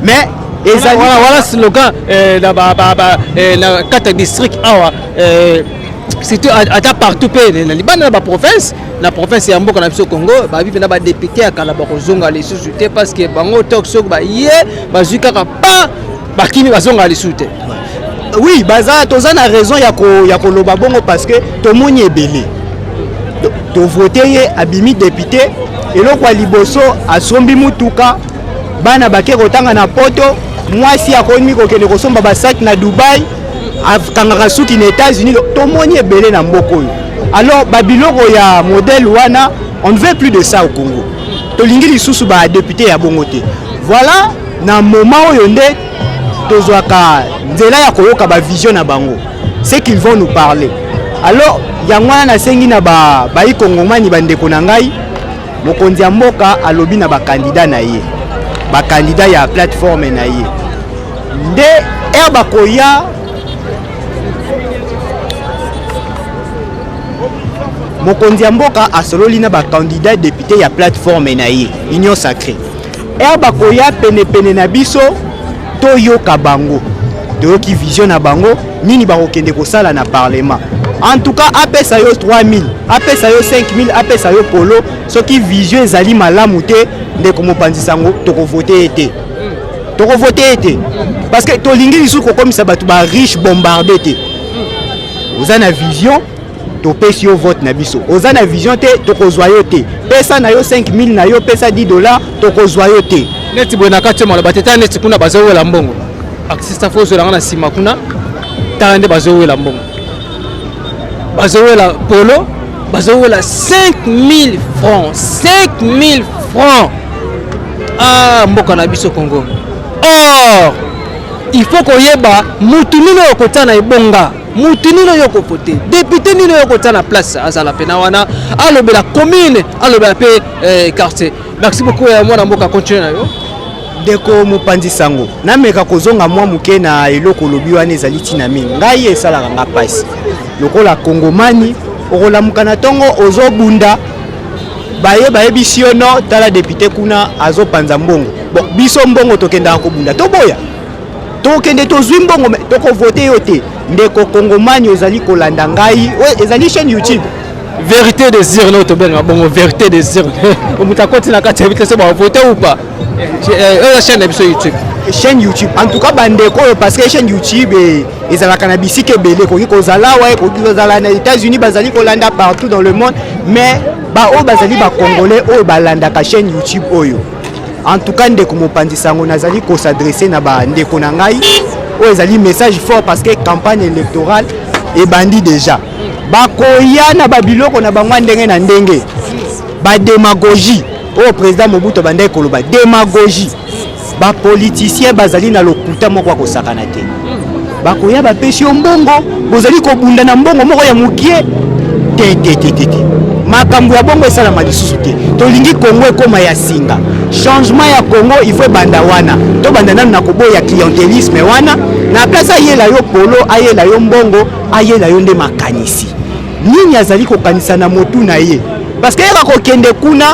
mais ezali wana slogan na kati ya district awa, surtout ata partout mpe na libanda na baprovince, na province ya mboka na biso Congo, babi mpena badéputé ya kala bakozonga lisusu te, parce que bango tok soki baye, bazwi kaka pa, bakimi, bazonga lisusu te. Oui, baza, toza na raison ya koloba bongo, parce que tomoni ebele tovote ye, abimi député, eloko ya liboso asombi mutuka, bana bake kotanga na poto, mwasi akomi kokende kosomba basaki na Dubai, akangaka suki na États-Unis. Tomoni ebele na mboka oyo. Alors babiloko ya modèle wana, on ne veut plus de ça au Congo. Tolingi lisusu badéputé ya bongo te. Voilà, na moment oyo nde tozwaka nzela ya koyoka bavision na bango, ce qu'ils vont nous parler. Alors yango wana nasengi na bayi kongomani, bandeko na ngai, mokonzi ya mboka alobi na bacandidat na ye, bacandidat ya plateforme na ye, nde ere bakoya, mokonzi ya mboka asololi na bacandidat député ya plateforme na ye, Union sacrée, ere bakoya penepene na biso, toyoka bango, toyoki vision na bango, nini bakokende kosala na parlement. En tout cas, apesa yo 3000, apesa yo 5000, apesa yo polo, soki vision ezali malamu te, ndeko mopanzi sango, tokovote ye te, tokovote ye te, parce que tolingi lisusu kokomisa bato bariche bombarde te. Oza na vision, topesi yo vote na biso. Oza na vision te, tokozwa yo te. Pesa na yo 5000 na yo, pesa 10 $, tokozwa yo te. Neti boye na kati ya maloba te, tala neti kuna bazowela mbongo. Artiste fo ozwelanga na nsima kuna, tala nde bazowela mbongo, bazowela polo, bazowela 5000 francs, 5000 francs. Ah, mboka na biso Congo! Or il faut koyeba mutu nini oyo kotia na ebonga, mutu nini oyo kovote, député nini oyo kotia na place, azala pena wana, alobela commune, alobela mpe quartier. Merci beaucoup ya mwana mboka, continue na yo. Ndeko mopanzi sango, nameka kozonga mwa moke na eloko olobi wana, ezali ntina mingi. Ngai esalaka nga mpasi lokola kongomani, okolamuka na ntongo, ozobunda, baye bayebisi yo: no, tala député kuna azopanza mbongo. Bon, biso mbongo tokendaka kobunda, toboya, tokende, tozwi mbongo, mais tokovote yo te. Ndeko kongomani ozali kolanda ngai, oyo ezali chaîne YouTube Vérité des urnes, oyo tobenga bongo vérité des urnes, moto akoti na kati ya te so bavote ou pas. Oyo chaîne na biso YouTube. Chaîne YouTube, en tout cas bandeko oyo, parce que chaîne YouTube ezalaka na bisika ebele, ekoki kozala awa, ekoki kozala na États-Unis, bazali kolanda partout dans le monde, mais baoyo bazali bacongolais oyo balandaka chaîne YouTube oyo. En tout cas ndeko mopanzi sango, nazali kos'adresser na bandeko na ngai. Oyo ezali message fort parce que campagne électorale ebandi déjà. Bakoya na babiloko na bango ya ndenge na ndenge, badémagogie oyo président Mobutu abandaki koloba, démagogie. Bapoliticien bazali na lokuta moko ya kosakana te. Bakoya, bapesi yo mbongo, bozali kobunda na mbongo moko ya mokie. Te, te, te, te, te, makambo ya bongo esalama lisusu te. Tolingi Kongo ekóma ya singa. Changement ya Kongo, il faut ebanda wana. Tobanda nanu na koboya clientélisme wana. Na place ayela yo polo, ayela yo mbongo, ayela yo nde makanisi. Nini azali kokanisa na motu na ye? Parce que yaka kokende kuna,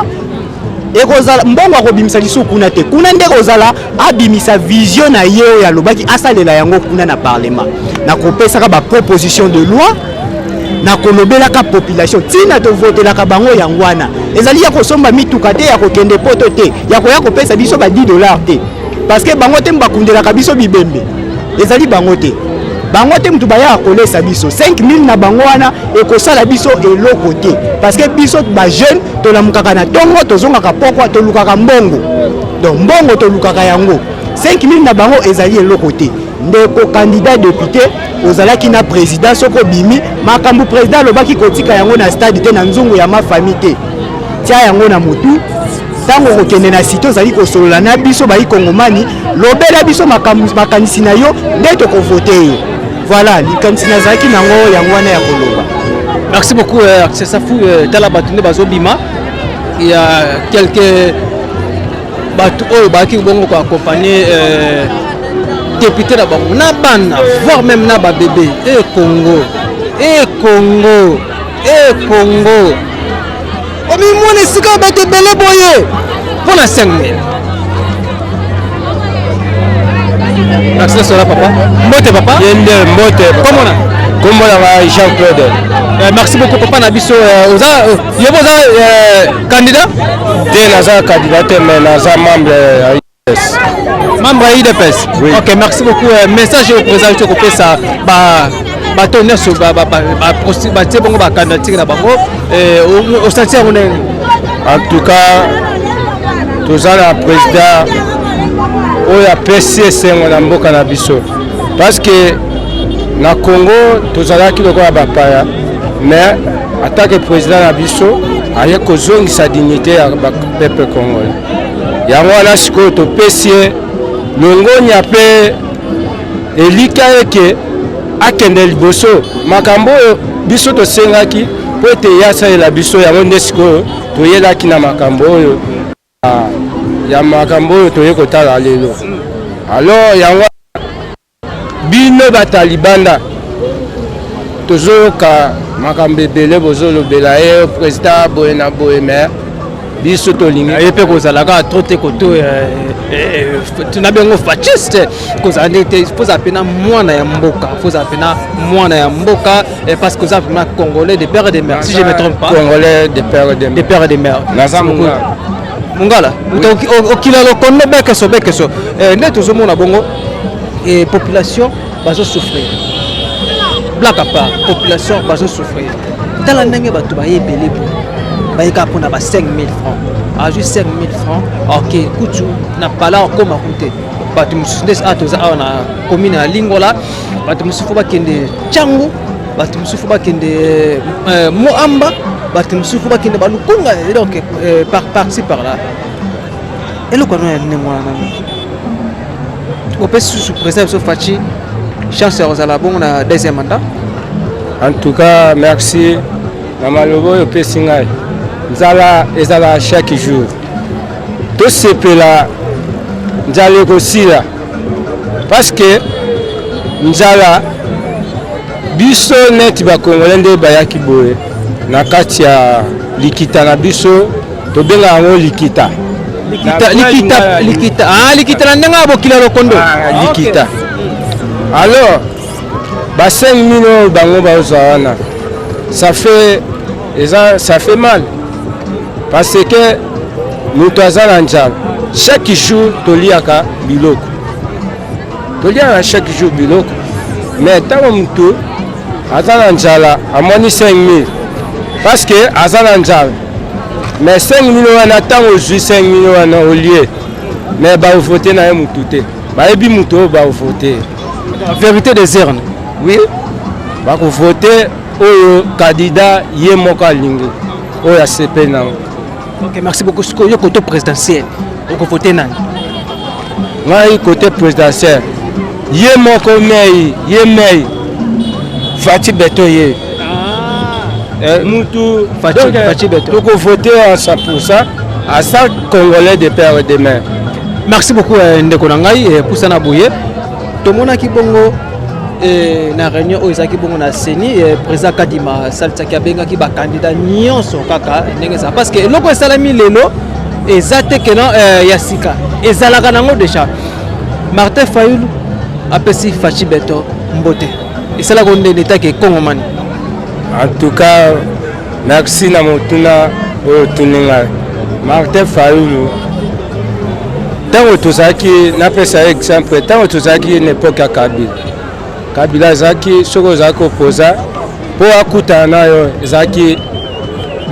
ekozala mbongo akobimisa lisusu kuna te. Kuna nde kozala abimisa vision na ye oyo alobaki, asalela yango kuna na parlement, na kopesaka baproposition de loi, na kolobelaka population. Ntina tovotelaka bango yango wana. Ezali ya kosomba mituka te, ya kokende poto te, ya koya kopesa biso ba 10 $ te, parce que bango te bakundelaka biso bibembe. Ezali bango te, bango te mutu bayaka kolesa biso. 5000 na bango wana ekosala biso eloko te, parce que biso bajeune tolamukaka na ntongo, tozongaka pokwa, tolukaka mbongo. Donc mbongo tolukaka yango, 5000 na bango ezali eloko te. Ndeko candidat député, ozalaki na président. Soki obimi, makambo président alobaki, kotika yango na stade te, na nzungu ya mafami te. Tia yango na motu. Ntango okokende na cité, ozali kosolola na biso bayi Kongomani, lobela biso makanisi na yo nde tokovote yo. Voilà, likanisi nazalaki nango yango wana ya koloba. Merci beaucoup, c'est Safu. Tala bato nde bazobima. Il y a quelques bato oyo bayaki bongo koaccompagner député na bango, na bana, voire même na babebe. E Congo, e Congo, e Congo, omimona esika bato ebele boye mpo na 5000. Merci sola papa. Mbote papa. Yende mbote. Komona? Kombo na ngai Jean Claude. Merci beaucoup papa na biso. Oza yo boza candidat? Te, naza candidat te, mais naza membre ya UDPS. Membre ya UDPS. Oui. Ok, merci beaucoup. Message oyo président to kopesa ba bato nyonso batie bongo bacandidature na bango, osanti yango ndenge? En tout cas, toza na président oyo apesi esengo na mboka na biso, parce que na Congo tozalaki lokola bapaya, mais atake président na biso aye kozongisa dignité ya bapeuple congolais. Yango wana sikoyo topesi ye longonya mpe elika eke akende liboso. Makambo oyo biso tosengaki mpo ete ye asalela biso yango, nde sikoyo toyelaki na makambo oyo ya makambo oyo toye kotala lelo. Alors yango, bino bato libanda, tozoyoka makambo ebele bozolobela ye président boye na boye, mais biso tolingi ye mpe kozala kaka trop te koto na bengo fasciste, kozala ndenge te. Faut ozala mpena mwana ya mboka, faut ozala mpena mwana ya mboka, parce que oza vraiment congolais de père et de mère, si je me trompe pas. Congolais de père et de mère. De père et de mère. Naza Mongala. Mongala, okila lokondo bekeso bekeso. Nde tozomona bongo population bazosouffrir. Blague à part, population bazosouffrir. Tala ndenge bato baye ebele boye, bayeka mpona ba 5000 francs. Azwi 5000 francs, ok, kutu na pala okóma ku te. Bato mosusu nde awa, toza awa na commune ya Lingwala, bato mosusu faut bakende Tshangu, bato mosusu faut bakende Mont-Amba, bato mosusu faut bakende Balukunga. Donc par par-ci par là, eloko wana ya ndenge wana nano opesi susu président biso Fatshi chance ya kozala bongo na deuxième mandat? En tout cas, merci na maloba oyo opesi ngai. Nzala ezala chaque jour, tosepela, nzala ekosila, parce que nzala biso neti bakongolais nde bayaki boye na kati ya likita na biso, tobenga yango likita. Likita, likita, ah, likita na ndenge ya bokila lokondo. Ah, likita. Alors ba 5000 oyo bango bazwa wana, ça fait eza, ça fait mal, parce que moto aza na nzala. Chaque jour toliaka biloko, toliaka chaque jour biloko, mais ntango moto aza na nzala amoni 5000, parce que aza na nzala, mais 5000 wana, ntango ozwi 5000 wana, olie. Mais bakovote na ye motu te, bayebi motu oyo bakovote. Vérité des urnes. Oui, bakovote oyo candidat ye moko alingi, oyo asepeli nango. Ok, merci beaucoup. Sikoyo côté présidentiel, okovote nani? Ngai côté présidentiel, ye moko mei, ye mei Fatshi Béton ye. Ah. Mutu Fatshi Béton. Tokovote en 100% à 100 Congolais de père et de mère. Merci beaucoup ndeko na ngai pusana boye. Tomonaki bongo na réunion oyo ezalaki bongo na CENI, président Kadima asalisaki, abengaki bacandidat nyonso kaka ndenge ezala, parce que eloko esalami lelo eza te keno ya sika, ezalaka nango déjà. Martin Fayulu apesi Fatshi Béton mbote, esalaka ndenge etake kongomani. En tout cas, merci na motuna oyo otuni ngai. Martin Fayulu, ntango tozalaki, napesa exemple, ntango tozalaki na époque ya Kabila, Kabila azalaki, soki ozalaki opposant, mpo akutana na yo ezalaki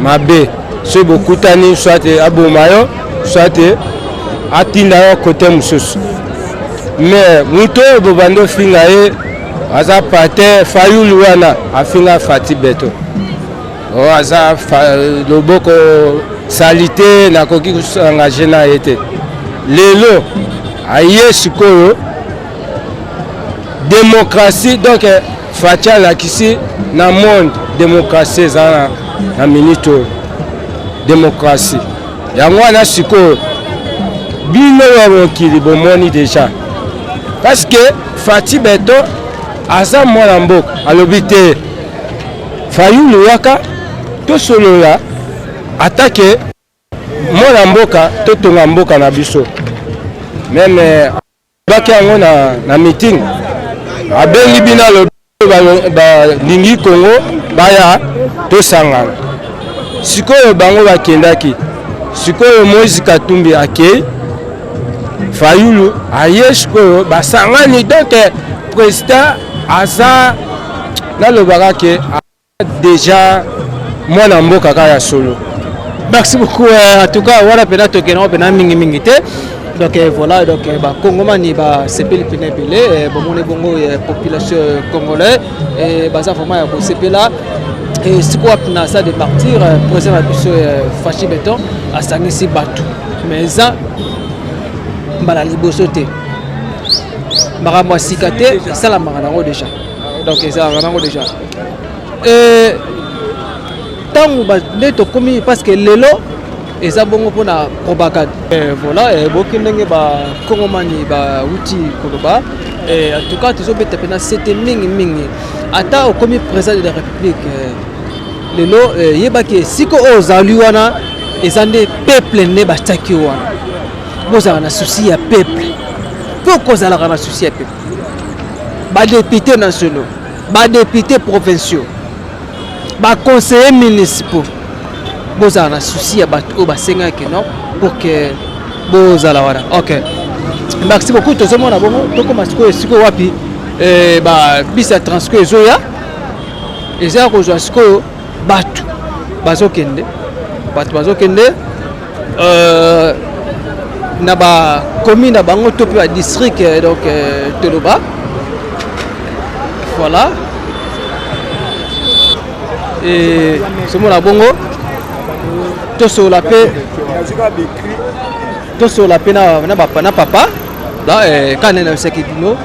mabe. Soki bokutani, soit aboma yo, soit atinda yo kote mosusu. Mais moto oyo bobandi ofinga ye aza pate Fayulu wana, afinga Fatshi Béton, oyo aza loboko sali te, nakoki koengage na ye te. Lelo aye sikoyo démocratie. Donc Fatshi alakisi na monde démocratie eza na minute oyo. Démocratie yango wana sikoyo bino ya mokili bomoni déjà, parce que Fatshi Béton aza mwana mboka. Alobi te, Fayulu yaka tosolola, atake mwana mboka, totonga mboka na biso. Même baki yango na meeting, abengi bino, alobi balingi Kongo baya tosangana. Sikoyo bango bakendaki, sikoyo Moïse Katumbi akei, Fayulu aye, sikoyo basangani. Donc président aza, nalobaka ke déjà mwana mboka kaka ya solo. Merci beaucoup. En tout cas, wana mpena tokende mpena mingimingi te. Donc voilà, donc bakongomani basepeli mpena ebele. Bomoni bongo population congolais baza vraiment ya kosepela. Sikoyo wapi? Na salle de martyr, président na biso Fatshi Béton asangisi bato, mais eza mbala liboso te, makambo ya sika te, esalamaka nango déjà. Donc ezalaka nango déjà ntango nde tokomi, parce que lelo eza bongo mpona propagande. Voilà, boki ndenge bakongomani bauti koloba. En tout cas, tozobeta mpena sete mingimingi. Ata okomi président de la République lelo, yebaki esika oyo ozali wana eza nde peuple nde batiaki wana. Bozala na souci ya peuple, mpo kozalaka na souci ya peuple. Badéputés nationaux, badéputés provinciaux, baconseillers municipaux, bozala na souci ya bato oyo basengaki non pour que bozala wana. Ok, merci beaucoup. Tozomona bongo, tokóma sikoyo sikoyo wapi? Babus ya Transco ezoya, eza kozwa sikoyo bato bazokende, bato bazokende na bacommune na bango to mpe badistrict. Donc toloba voilà, somona bongo, tosolola mpe, tosolola mpe na papa kaka nde nayebisaki bino.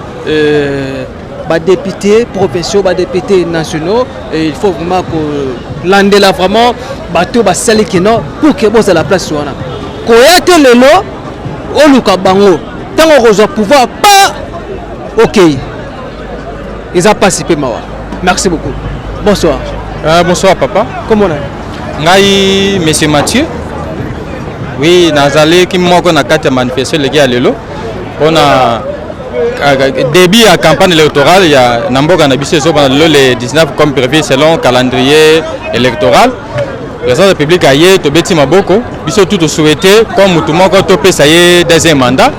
Badéputés provinciaux, badéputés nationaux, et il faut vraiment kolandela vraiment bato basali kino pour que bozala place wana. Koya te lelo oluka bango, ntango okozwa pouvoir pa okei, eza mpasi mpe mawa. Merci beaucoup, bonsoir. Bonsoir papa. Comment on Ngai monsieur Mathieu. Oui, nazalaki moko na kati ya manifestation eleki ya lelo mpona début ya campagne électorale ya na mboka na biso. Ezobanda lelo le 19 comme prévu selon calendrier électoral. Président de la République aye, tobeti maboko biso tu, tosouhaite comme motu moko topesa ye deuxième mandat.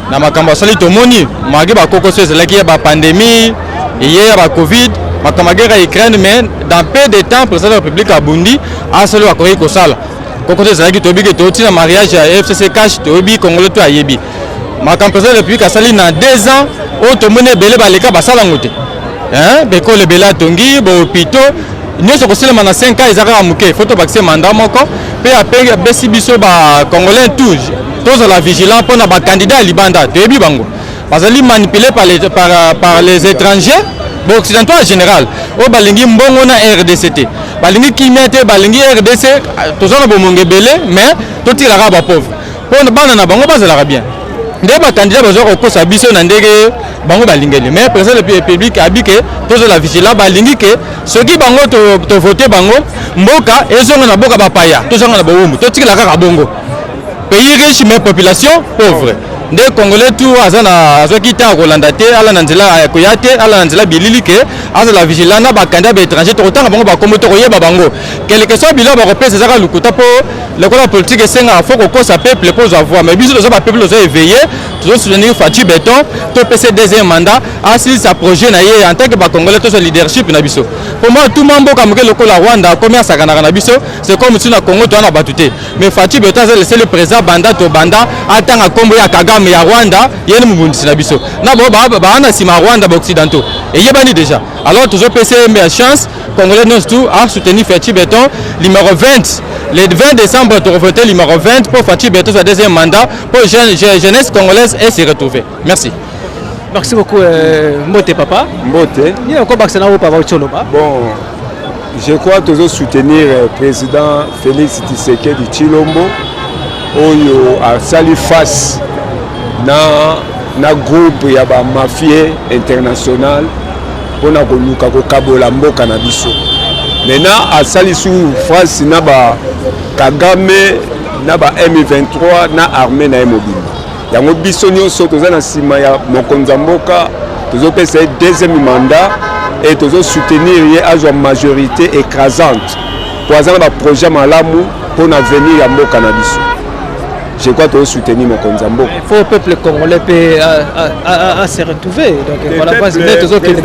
Na makambo asali, tomoni malgré bakokoso ezalaki ya bapandémie eye ya bacovid, makambo ya guerre ya Ukraine, mais dans peu de temps président de la République abundi, asali akoki kosala. Kokoso ezalaki, toyebi ke touti na mariage ya FCC cash, toyebi congolais to ayebi makambo président de la République asali na 2 ans oyo. Tomoni ebele baleka basala yango te. Bekolo ebele atongi, bahôpitaux nyonso kosalema na 5 ans eza kaka moke. Faut tobakise mandat moko mpe apesi biso bacongolais tout tozala vigilant mpona bacandidat ya libanda. Toyebi bango bazali manipulé par les étrangers, baoccidentaux en général, oyo balingi mbongo na RDC te, balingi kimia te, balingi RDC toza na bomongo ebele mais totikala bapauvre mpo bana na bango bazalaka bien. Nde bacandidat bazwa kokosa biso na ndenge bango balingeli. Mais président de la République abi ke tozala vigilant. Balingi ke soki bango tovote bango, mboka ezonga na boka bapaya, tozonga na bowumbu, totikala kaka bongo, pays riche mais population pauvre. Nde congolais tout aza na azwaki te akolanda te, ala na nzela koya te, ala na nzela bilili ke azala vigilant na bacandidat baétranger. Tokotanga bango bakombo, tokoyeba bango. Quelque soit biloko bakopesa, ezaka lokuta, mpo lokola politique esengaka faut kokosa peuple mpo ozwa voix. Mais biso toza bapeuple, toza éveillé, tozosoutenir Fatshi Béton. Topesa deuxième mandat, asilisa projet na ye. En tant que bacongolais, tozwa leadership na biso. Po mwa tuma mboka moke lokola Rwanda akomi asakanaka na biso, c'est comme si na Congo toza na bato te. Mais Fatshi Béton aza le seul président banda tobanda atanga nkombo ya Kagame ya Rwanda, ye ni mobundisi na biso na bao baa na nsima ya Rwanda, baoccidentaux eyebani déjà. Alors tozopesa ye ya chance. Congolais nyonso tout a soutenir Fatshi Béton numéro 20. Le 20 décembre, tokovote numéro 20 pour Fatshi Béton soit deuxième mandat, pour jeunesse congolaise et se retrouver. Merci. Merci beaucoup. Mbote papa. Mbote. Nini okobakisa na oyo papa Oloba? Bon, je crois tozo soutenir président Félix Tshisekedi Tshilombo oyo asali face na groupe ya bamafie international mpona koluka kokabola mboka na biso. Maintenant asali su face na ba Kagame na ba M23 na armée na ye mobimba. Yango biso nyonso toza na nsima ya mokonzi ya mboka, tozopesa ye deuxième mandat et tozosoutenir ye azwa majorité écrasante, po aza na baprojet malamu mpona avenir ya mboka na biso. Je crois tozosoutenir mokonzi ya mboka. Il faut peuple congolais mpe à se retrouver. Donc voilà, base nde tozokende.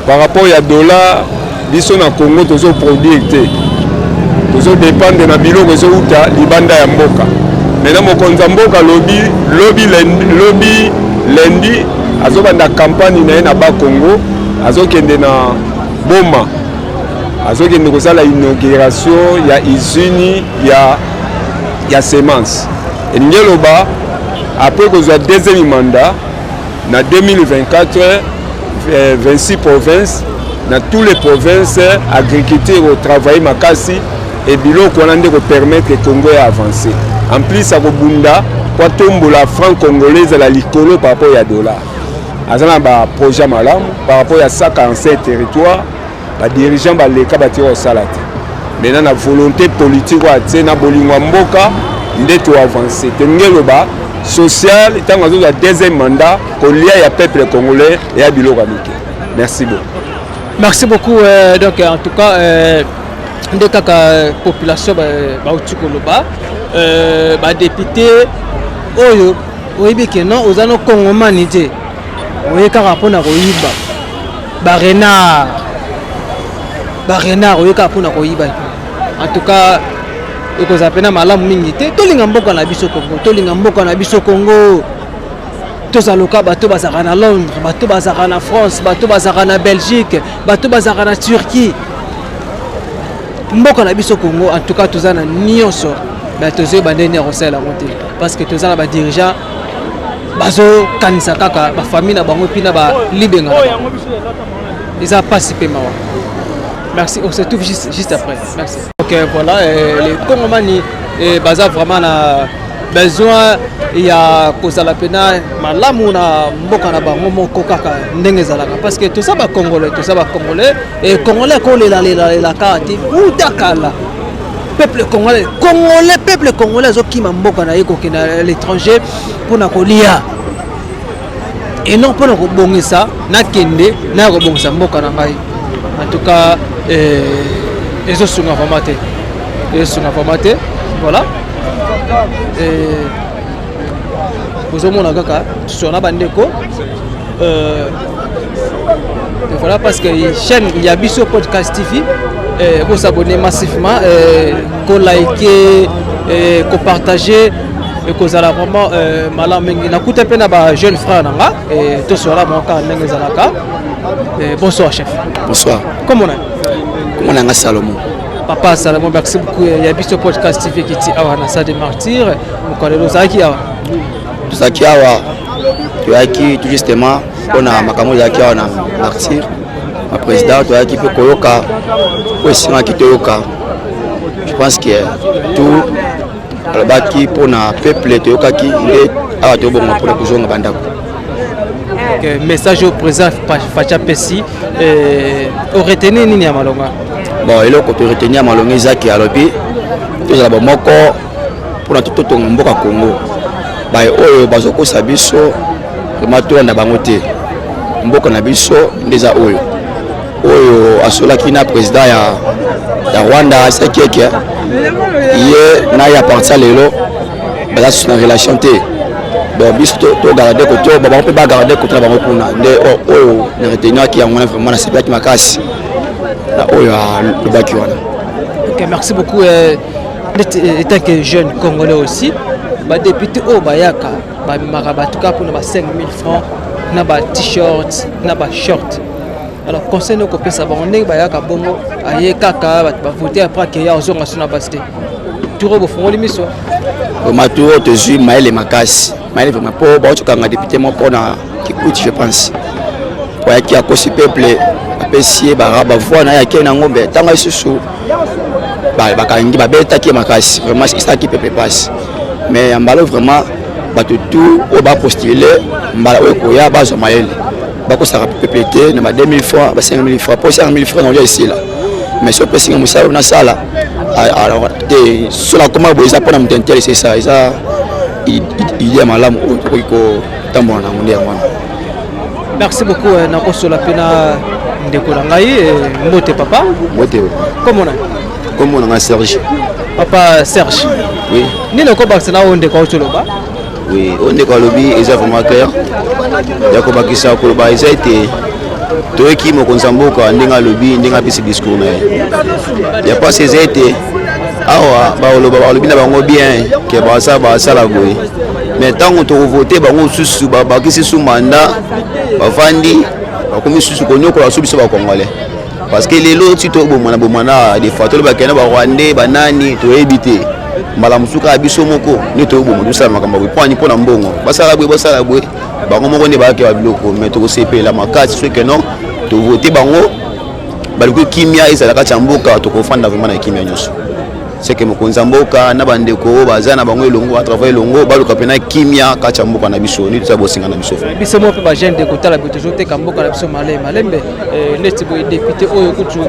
Par rapport ya dollar, biso na Congo tozoproduire te, tozodépendre na biloko ezouta libanda ya mboka. Maintenant mokonzi ya mboka alobi lobi, lobi lundi azobanda campagne na ye na Bakongo, azokende na Boma, azokende kosala inauguration ya usine ya semence. Elingi eloba après kozwa deuxième mandat na 2024, 26 provinces, na tous les provinces agriculture otravaille makasi e biloko wana nde kopermettre Congo ya avancer. En plus akobunda po atombola franc congolais ezala likolo par rapport ya dollar. Aza na baprojet malamu par rapport ya 147 territoire. Badirigeant baleka batika kosala te. Maintenant na volonté politique oyo atie na bolingo ya mboka nde toavance. Tolingi eloba social ntango azozwa deuxième mandat, kolia ya peuple congolais eya biloko ya mike. Merci beaucoup. Merci beaucoup. Donc en tout cas nde kaka population bauti koloba, badéputé oyo oyebi ke non, oza no kongomani te, oye kaka mpona koyiba, barenard, barenard, oye kaka mpona koyiba. En tout cas ekozala mpena malamu mingi te. Tolinga mboka na biso Congo, tolinga mboka na biso Congo. Tozaloka bato bazalaka na Londres, bato bazalaka na France, bato bazalaka na Belgique, bato bazalaka na Turquie. Mboka na biso Congo, en tout cas toza na nyonso, mais tozoyeba ndenge ya kosalela yango te, parce que toza na badirigeant bazokanisa kaka bafamille na bango mpi na balibenga na bango. Eza mpasi mpe mawa. Merci, on se trouve juste après. Merci. Ok, voilà, les Congomani baza vraiment na besoin ya kozala mpena malamu na mboka na bango moko kaka ndenge ezalaka, parce que toza bacongolais, toza bacongolais e congolais akolelalelela kaka te. Uta kala peuple congolais, congolais, peuple congolais azokima mboka na ye kokende à l'étranger mpona kolia et non mpona kobongisa. Nakende naya kobongisa mboka na ngai. En tout cas ezosunga vraiment te, ezosunga vraiment te. Voilà, bozomona kaka sona bandeko. Donc voilà parce que chaîne ya biso podcast TV eh, ko s'abonner massivement eh, ko liker eh, ko partager ekozala vraiment euh, malamu mingi nakuta mpe na ba jeune frère na nga eh, tosola bango kaka ndenge ezalaka eh, bonsoir chef. Bonsoir. Comment na Comment nanga Salomon. Papa Salomon, merci beaucoup. Ya biso podcast TV kiti awa na salle des martyrs mokolo lelo ozalaki awa. Tozalaki awa, toyaki tout justement mpona makambo ezalaki awa na martyr ma président, toyaki mpe koyoka oyo esengaki toyoka. Je pense que tout alobaki mpona peuple toyokaki, nde awa tobonga mpona kozonga bandako. Message au président Fatshi apesi, oretenir nini ya malonga? Bon, eloko toretenir ya malonga ezaki alobi tozala bomoko mpona totonga mboka Congo. Baye oyo bazokosa biso, vraiment tolanda bango te. Mboka na biso nde eza oyo oyo asolaki na président ya Rwanda, asalaki eke ye na ye à partir lelo baza susu na relation te. Donc biso togarde koto bango mpe bagarde koto na bango kuna. Nde oyo na reteniraki yango wana. Vraiment nasepelaki makasi na oyo alobaki wana. Ok, merci beaucoup. Étant que jeune congolais aussi, badéputé oyo bayaka bamemaka bato kaka mpona ba 5000 francs na ba t-shirt na ba short. Alors conseil nini okopesa bango ndenge bayaka bongo, aye kaka bato bavote, après akeya ozonga so na basi te? Tour oyo bofungoli miso? Vraiment, tour oyo tozwi mayele makasi, mayele vraiment, mpo baotokanga député moko na Kikuti, je pense, po ayaki akosi peuple, apesi ye bavoix na ye, akei na ngombe. Ntango lisusu bakangi, babetaki ye makasi, vraiment esalaki peuple pasi. Mais ya mbala vraiment bato tout oyo bapostule mbala oyo ekoya bazwa mayele, bakosaka peuple te na ba 2000 francs, ba 5000 francs, po 5000 francs naolia esila. Mais so opesinga mosala oyo nasala te, so nakoma boye eza mpona moto intel, c'est ça, eza idée ya malamu oyo tokoki kotambola nango, nde yango wana. Merci beaucoup. Nakosola mpe na ndeko na ngai. Mbote papa. Mbote. Kombo na? Kombo na ngai Serge. Papa Serge. Oui. Nini okobakisa na oyo ndeko auti oloba? Oui, oyo ndeko alobi eza vraiment clair. Ya kobakisa koloba eza ete toyoki mokonzi ya mboka ndenge alobi, ndenge apesi discours na ye. Ya mpasi eza ete awa baloba, balobi na bango bien ke basala, basala boye, mais ntango tokovote bango susu, babakisi su mandat, bavandi, bakomi susu konyokola su biso bacongolais, parce que lelo ti tobomana bomana, des fois tolobaka na barwandais banani, toyebi te. Mbala mosusu kaka biso moko nde toyoboma, tosala makambo boye mpo ani? Mpo na mbongo. Basala boye, basala boye, bango moko nde bayaki babiloko. Mais tokosepela makasi soki non tovote bango, baluki kimia ezala kati ya mboka, tokofanda vraiment na kimia nyonso. Seke mokonzi ya mboka na bandeko oyo baza na bango elongo, batravaille elongo, baluka mpena kimia kati ya mboka na biso, nde toza bosinga na biso. Biso moko mpe bajeune de kotala boye, tozoteka mboka na biso male malembe. Neti boye député oyo kutu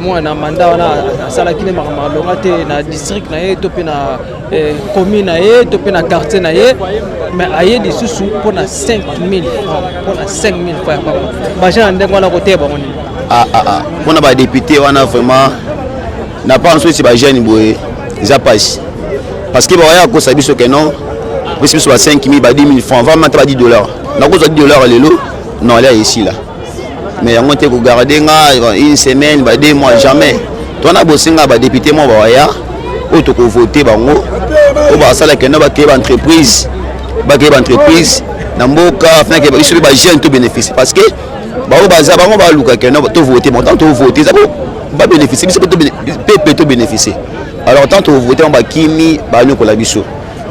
mwana mandat wana asalaki nde makambo alonga te na district na ye to mpe na commune na ye to mpe na quartier na ye, mais aye lisusu mpona 5000 francs, mpona 5000 francs ya papa. Bajeune na ndenge wana koteya bango nini? Ah, ah, ah. Mpona badéputé wana, vraiment na part mosusu eti bajeune boye eza mpasi, parce que bawaya kosa biso ke non, opesi biso ba 5000, ba 10 000 francs, vraiment ata ba 10 dollars, nakozwa 10 dollars lelo, non, alia esila. Mais yango te kogarde nga une semaine, ba 2 mois, jamais. Twana bosenga badéputé moko bawaya oyo tokovote bango, oyo basalaka no bakeye baentreprise, bakeye baentreprise na mboka afin ke biso mpe bajeune to bénéficie, parce que bango baza, bango baluka ke no tovote bango. Tant tovote eza babénéficie, biso mpe to bénéficie. Alors tant tovote bango, bakimi, banyokola biso.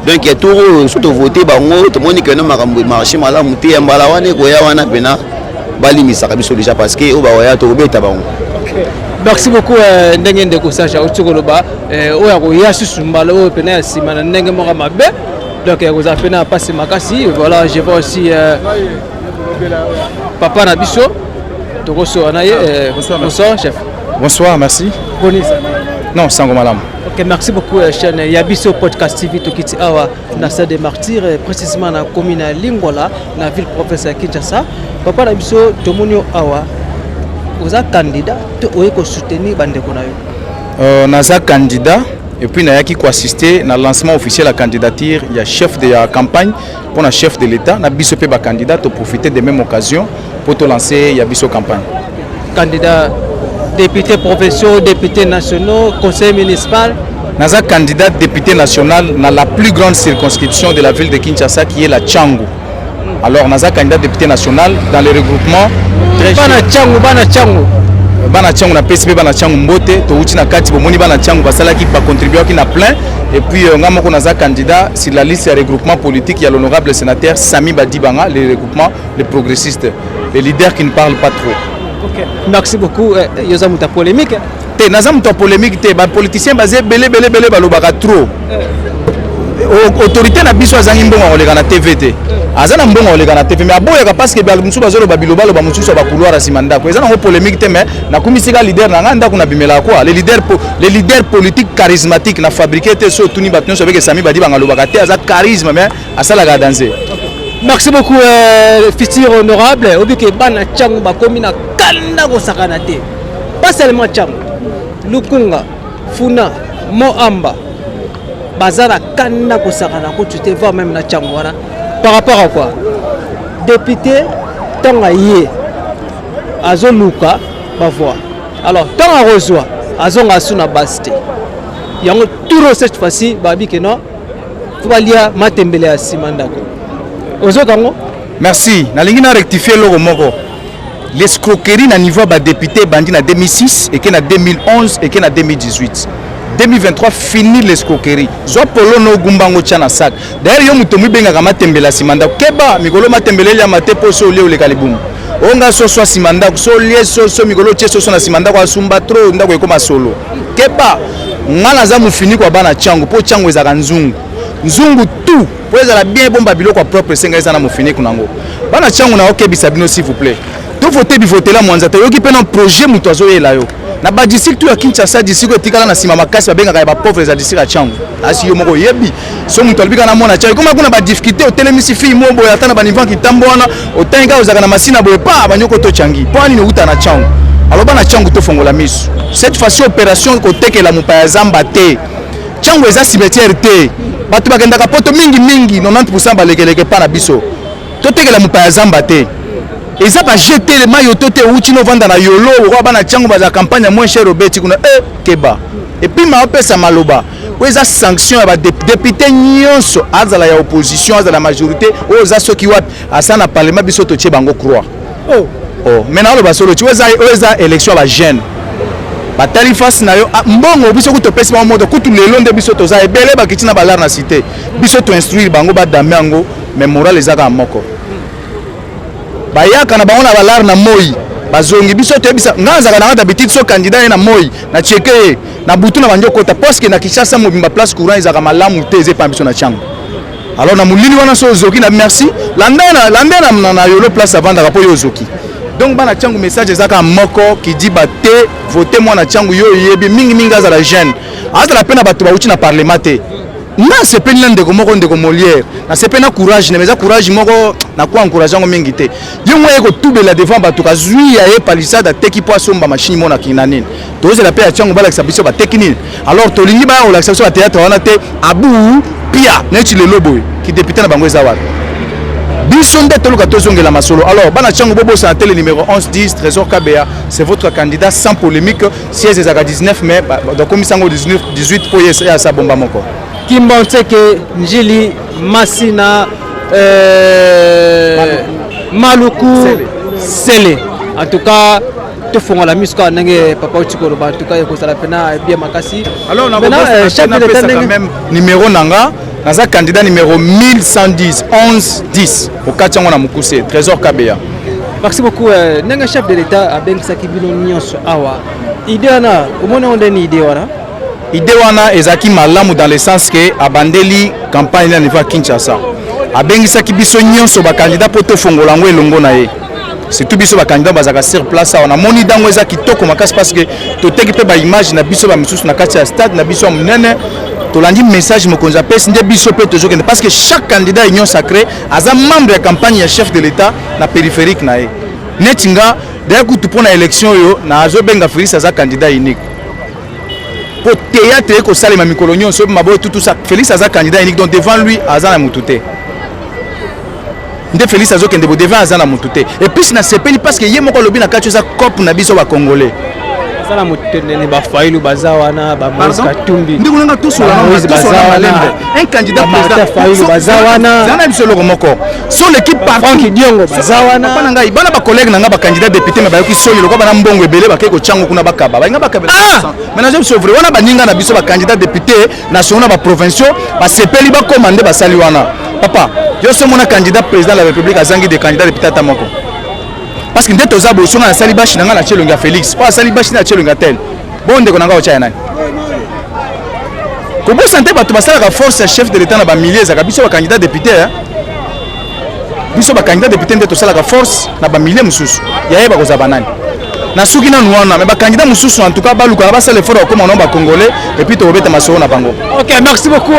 Donc ya tour oyo, so tovote bango, tomoni ke no makambo marché malamu te. Ya mbala wana ekoya wana mpena balimisaka biso déjà, parce que oyo bawaya tokobeta bango. Merci beaucoup. Ndenge ndeko Sasha auti koloba, oyo akoya susu mbala oyo pena ya nsima na ndenge moko mabe, donc kozala pena ya mpasi makasi. Voilà, je vois aussi papa na biso, tokosola na ye. Bonsoir chef. Bonsoir, merci. Boni? Non, sango malamu. Ok, merci beaucoup. Chaîne ya biso podcast TV, tokiti awa na salle des martyrs, précisément na commune ya Lingwala, na ville province ya Kinshasa. Papa na biso, tomoni yo awa, oza candidat to oye kosoutenir bandeko na yo? Naza candidat. Et puis nayaki koassister na lancement officiel ya candidature ya chef de ya campagne mpo na chef de l'État na biso mpe bacandidat toprofite de même occasion mpo tolancer ya biso campagne. Candidat député provinciaux, député nationaux, conseil municipal. Naza candidat député national na la plus grande circonscription de la ville de Kinshasa qui est la Tshangu. Alors naza candidat député national dans le regroupement très Bana Tshangu, bana Tshangu. Bana Tshangu napesi mpe bana Tshangu mbote. Towuti na kati, bomoni bana Tshangu basalaki, bacontribuaki na plein. Et puis nga moko naza candidat sur la liste ya regroupement politique ya l'honorable sénateur Sami Badibanga, le regroupement les progressistes, les leaders qui ne parlent pas trop. Ok, merci beaucoup. Yoza muta polémique. Te, naza moto ya polémique te. Bapoliticien baza ebele ebele ebele, balobaka trop. Autorité na biso azangi mbongo ya koleka na TV te. Aza na mbongo ya koleka na TV, mais aboyaka parce que mosusu bazoloba bilobaloba mosusu ya bacouloir ya nsima ndako. Eza nango polémique te, mais nakumisi ka leader na ngai, ndako nabimelaka quoi, le leader, le leader politique charismatique na fabriqué te. So otuni bato nyonso abeke Sami Badibanga alobaka te, aza charisme, mais asalaka danse. Merci beaucoup, futur honorable. Obike bana Tshangu bakomi na kanda kosakana te. Pas seulement Tshangu, Lukunga, Funa, Moamba baza na kanda kosakana kutu te, voire même na Tshangu wana. Par rapport à quoi? Député ntango aye azoluka bavoix, alors ntango akozwa azonga asu na base te. Yango turo cette fois-ci babi ke non, fo balia matembele ya nsima ndako. Ozoka yango. Merci. Nalingi na rectifier eloko moko. L'escroquerie na niveau ya badéputé ebandi na 2006, eke na 2011, eke na 2018, 2023. Fini l'escroquerie. Zwa polo na ogumba yango, tia na sac. D'ailleurs yo moto mibengaka matembele ya nsima ndako, keba mikolo matembele eliama te, mpo so olie oleka libumu. Onga soso ya nsima ndako, so olie soso mikolo otie soso na nsima ndako, asumba trop, ndako ekóma solo. Keba. Nga naza mofiniko ya bana Tshangu, mpo Tshangu ezalaka nzungu nzungu tout po ezala bien, ebomba biloko ya propre, esenga eza na mofiniko nango. Bana Tshangu, na okebisa bino, s'il vous plaît, tovote bivotela mwanza te. Oyoki mpe na projet moto azoyela yo na badistrict ya Kinshasa, district etikala na nsima makasi, babengaka ya bapauvre, eza district ya Tshangu. Asi yo moko oyebi, so moto alobi kaka na mwana Tshangu ekoma kuna badifficulté, otelemisi fille mo boye, ata na baniveau kitambo wana otangi kaka, ozalaka na masina boye pa banyoko totyangi mpo nini outa na Tshangu. Aloba na Tshangu, tofongola miso. Cette fois-ci opération kotekela mopaya zamba te. Tshangu eza cimetière te. Bato bakendaka poto mingimingi, 90 balekeleke mpa na biso. Totekela mopaya zamba te. Eza baje te, mayo to te. Outi novanda na yolo okoa bana Tshangu baza campagne ya moins cher, obeti kuna e keba. Et puis maopesa maloba oyo eza sanction ya badéputé nyonso, azala ya opposition, azala ya majorité, oyo eza soki wapi asa na parlement, biso totie bango croix. Oh. Oh, mais naoloba solo ti oyo eza élection ya bajeune. Batali face na yo, ah, mbongo biso kutu topesi bango moto kutu. Lelo nde biso toza ebele, bakiti na balare na cité, biso toinstruire bango, badame yango, mais moral eza kaka moko. Bayaka na bango na balare na moi, bazongi. Biso toyebisa, ngai nazalaka nanga d'habitude, so candidat ye na moi na cheke ye na butu na bandi okota, parce que na Kinshasa mobimba place courant ezalaka malamu te, eza epa biso na Tshangu. Alors na molili wana so ozoki na merci, landa na, landa na, na, na yolo place avandaka mpo yo ozoki. Donc bana Tshangu, message eza kaka moko: kidiba te, vote mwana Tshangu. Yo oyebi mingimingi, azala jeune, azala mpe na bato bauti na parlement te. Nga nasepeli na ndeko moko, ndeko Molière, nasepeli na courage na, eza courage moko nako encourage yango mingi te. Ye ngo ye kotubela devant bato, kazwi ya ye palissade, ateki mpo asomba machine monaki na nini. Tozela mpe ya Tshangu balakisa biso bateki nini. Alors tolingi baya kolakisa biso bathéâtre wana te, abu pia neti lelo boye kidéputé na bango eza wapi. Biso nde toluka tozongela masolo. Alors bana Tshangu, bobosana te le numéro 11 10, Trésor Kabeya, c'est votre candidat sans polémique. Siège ezalaka 19, mais bakomisa yango 19 18 mpo ye asa bomba moko. Kimbanseke, Njili, Masina, Maluku, Sele. En tout cas, tofongola miso kaka ndenge papa uti koloba. En tout cas ekozala mpena bien makasi. Alors chef de l'État quand même numéro nanga, naza candidat numéro 1110, 11 10, okati yango na mokuse, Trésor Kabeya. Merci beaucoup. Ndenge chef de l'État abengisaki bino nyonso awa, idée wana omoni yango ndeni, idée wana? Idée wana ezalaki malamu dans le sens ke abandeli campagne na niveau ya Kinshasa, abengisaki biso nyonso bacandidat mpo tofongola yango elongo na ye. Surtout biso bacandidat bazalaka sur place awa, namoni dango eza kitoko makasi, parce que toteki mpe baimage na biso bamisusu na kati ya stade na biso ya monene. Tolandi message mokonzi apesi, nde biso mpe tozokende, parce que chaque candidat Union sacrée aza membre ya campagne ya chef de l'État na périphérique na ye. Neti nga daya kutu mpo na élection oyo nazobenga Félix, aza candidat unique. Mpo théâtre ekosalema mikolo nyonso maboye tutusa. Félix aza candidat unique, donc devant lui aza na mutu te. Nde Félix azokende bo devant, aza na mutu te. Et puis nasepeli parce que ye moko alobi na kati eza cope na biso bacongolais. Baza na motendene, baFayulu baza wana, baMoïse Katumbi. Ndeko nanga, tosola malembe. Un candidat président, Fayulu baza wana. Zana biso eloko moko so l'équipe. Franck Diongo baza wana. Papa na ngai, bana bacollègue na ngai bacandidat député, me bayoki soni lokola bana mbongo ebele, bakei kotyango kuna, bakaba balinga bakabela. Mais nazo biso vrai wana, baninga na biso bacandidat député nationaux na baprovinciaux basepeli, bakóma nde basali wana. Papa, yo so mona candidat président de la République azangi de candidat député ata moko, parce que nde toza boye. Songa nasali bashi na ngai na tie elongi ya Félix, oyo asali bashi na tie elongi ya tel. Bon, ndeko na ngai, otya ya nani? Kobosana te, bato basalaka force ya chef de l'État na bamilie ezalaka biso bacandidat député. Biso bacandidat député nde tosalaka force na bamilie mosusu. Yayeba kozala banani na suki nanu wana, me bacandidat mosusu en tout cas balukaka, basala effort ya kokóma nao bacongolais, et puis tokobeta masolo na bango. Ok, merci beaucoup.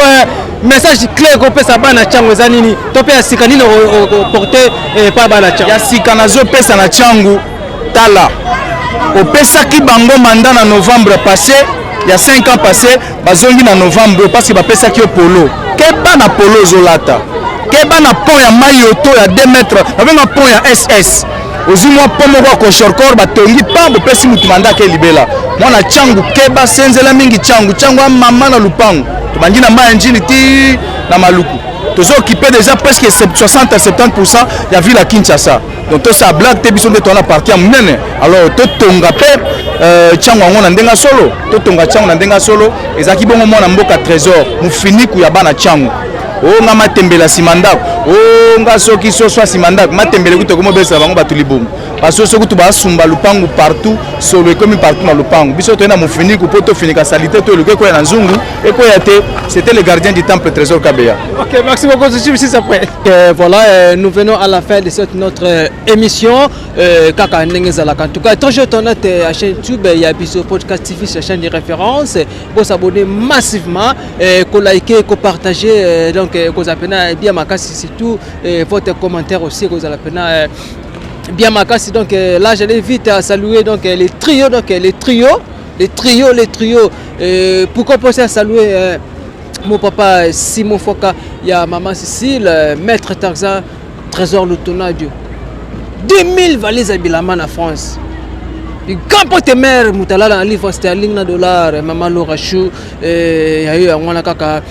Message clé kopesa bana Tshangu eza nini, to mpe ya sika nini oporte epa bana Tshangu? Ya sika nazopesa na Tshangu, tala, opesaki bango mandat na novembre passé ya 5 ans passé, bazongi na novembre parce que bapesaki yo polo. Keba na polo ozolata, keba na pont ya mai oto ya 2 mètres, babenga pont ya ss. Ozwi mwa pont moko ya koshorkor, batongi pan, bopesi mutu mandat, ake libela. Mwana Tshangu, keba, senzela mingi. Tshangu, Tshangu ya mama na lupango, tobandi na mai ya Njili ti na Maluku, tozo occuper déjà presque 60 à 70 ya ville ya Kinshasa. Donc tosala blague te, biso nde toza na parti ya monene. Alors totonga mpe Tshangu yango na ndenge ya solo, totonga Tshangu na ndenge ya solo. Ezalaki bongo mwana mboka Trésor Mofiniku ya bana Tshangu. O nga matembela nsima ndako, o nga soki soso nsima ndako matembele kutu ekomobesela bango bato libumu, basoso kutu basumba lupangu partout, solo ekomi partout na lupangu. Biso toye na mofiniku mpo tofinika saleté to eluki ekoya na nzungu, ekoya te. C'était le gardien du temple, Trésor Kabeya. Ok, merci beaucoup. Je suis ici après. Voilà, nous venons à la fin de cette notre émission. Kaka ndenge ezalaka. En tout cas, toujours ton note à chaîne YouTube, il y a Biso Podcast TV, c'est la chaîne de référence. Vous s'abonner massivement, ko liker, ko partager, donc ko zapper bien makasi, surtout votre commentaire aussi, ko zapper bien makasi. Donc là, j'allais vite à saluer donc les trios, donc les trios, les trios, les trios. Pourquoi penser à saluer mon papa Simon Foka, il y a maman Cécile, maître Tarzan, Trésor Lutonadio. 2000 valises à bilamba na France. Grand pote mère Moutalala na livre sterling na dollar, maman Laura Chou, ya yo yango wana kaka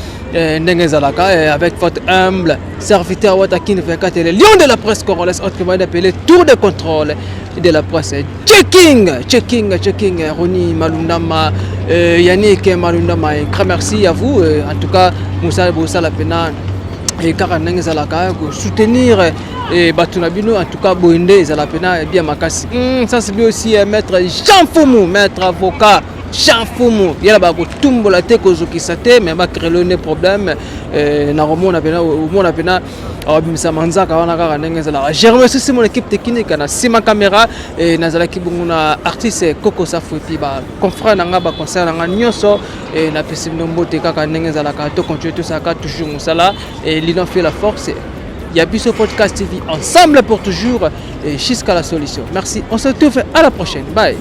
ndenge ezalaka, avec votre humble serviteur Watakin 24, le lion de la presse congolaise, autrement appelé tour de contrôle de la presse. Checking, checking, checking, Ronnie Malundama, Yannick Malundama, un grand merci à vous. En tout cas, Moussa Boussa la pena et kaka ndenge ezalaka soutenir bato na bino. En tout cas, boye nde ezala pena bien makasi. Ça c'est bien aussi, maître Jean Fumu, maître avocat Jean Fumu, yala bakotumbola te, kozokisa te, mais bacréer nde problème na komona pena, omona pena abimisa manzaka wana kaka ndenge ezalaka. Je remercie aussi mon équipe technique na nsima caméra, nazalaki bongo na artiste Koko Safu, et puis baconfrère na nga, baconseil na nga nyonso, napesi bino mbote kaka ndenge ezalaka. Tocontinue, tosalaka toujours mosala, l'union fait la force. Ya Biso Podcast TV, ensemble pour toujours et jusqu'à la solution. Merci, on se retrouve à la prochaine. Bye.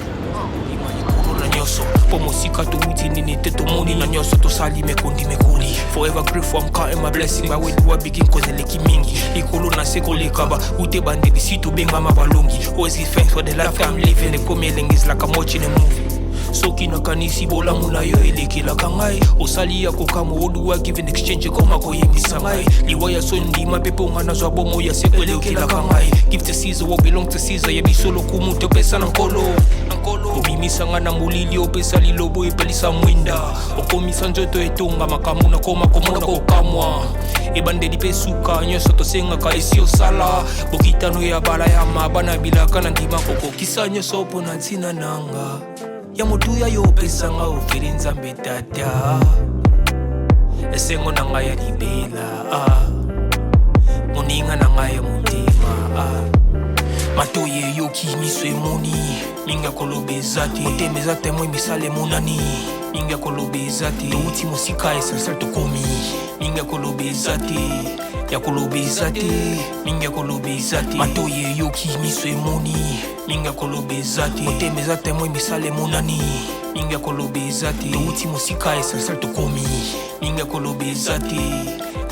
Nyonso mpo mosika towuti nini te, tomoni na nyonso tosali mekondi mekoli. Forever grateful, I'm counting my blessing. By where do I begin? Cause eleki mingi likolo na se koleka ba ute bandeli si tobengama balongi. Always give thanks for the life I'm living. Ekomi elengi, is like I'm watching a movie. Soki nakanisi bolamu na yo elekelaka ngai, osali ya kokamwa. Oduwa give in exchange, ekoma koyebisa ngai liwa ya so ndima mpe mponga nazwa bomo ya seko elekelaka ngai. Give to Caesar what belong to Caesar. Ya biso lokumu topesa na Nkolo. Obimisa ngai na molili, opesa lilobo, epelisa mwinda, okomisa nzoto etonga makambo nakoma komona kokamwa. Ebandeli mpe suka nyonso tosengaka esi osala bokitano ya bala ya mabana bilaka na ndima kokokisa nyonso mpo na ntina nanga ya motuya yo opesanga ofeli. Nzambe Tata, esengo na ngai ya libela, ah. Moninga na ngai ya motema, ah. Matoi eyoki, miso emoni, mingi ya koloba eza te. Motema eza témoin, misala emonani, mingi ya koloba eza te. Touti mosika, essentiel tokomi, mingi ya koloba eza te. Ya koloba eza te, mingi ya koloba eza te. Matoyi eyoki, miso emoni, mingi ya koloba eza te. Motema eza temoin, misala emonani, mingi ya koloba eza te. Touti mosika, essentiel tokomi, mingi ya koloba eza te.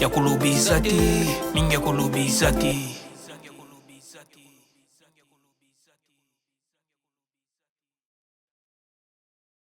Ya koloba eza te, mingi ya koloba eza te.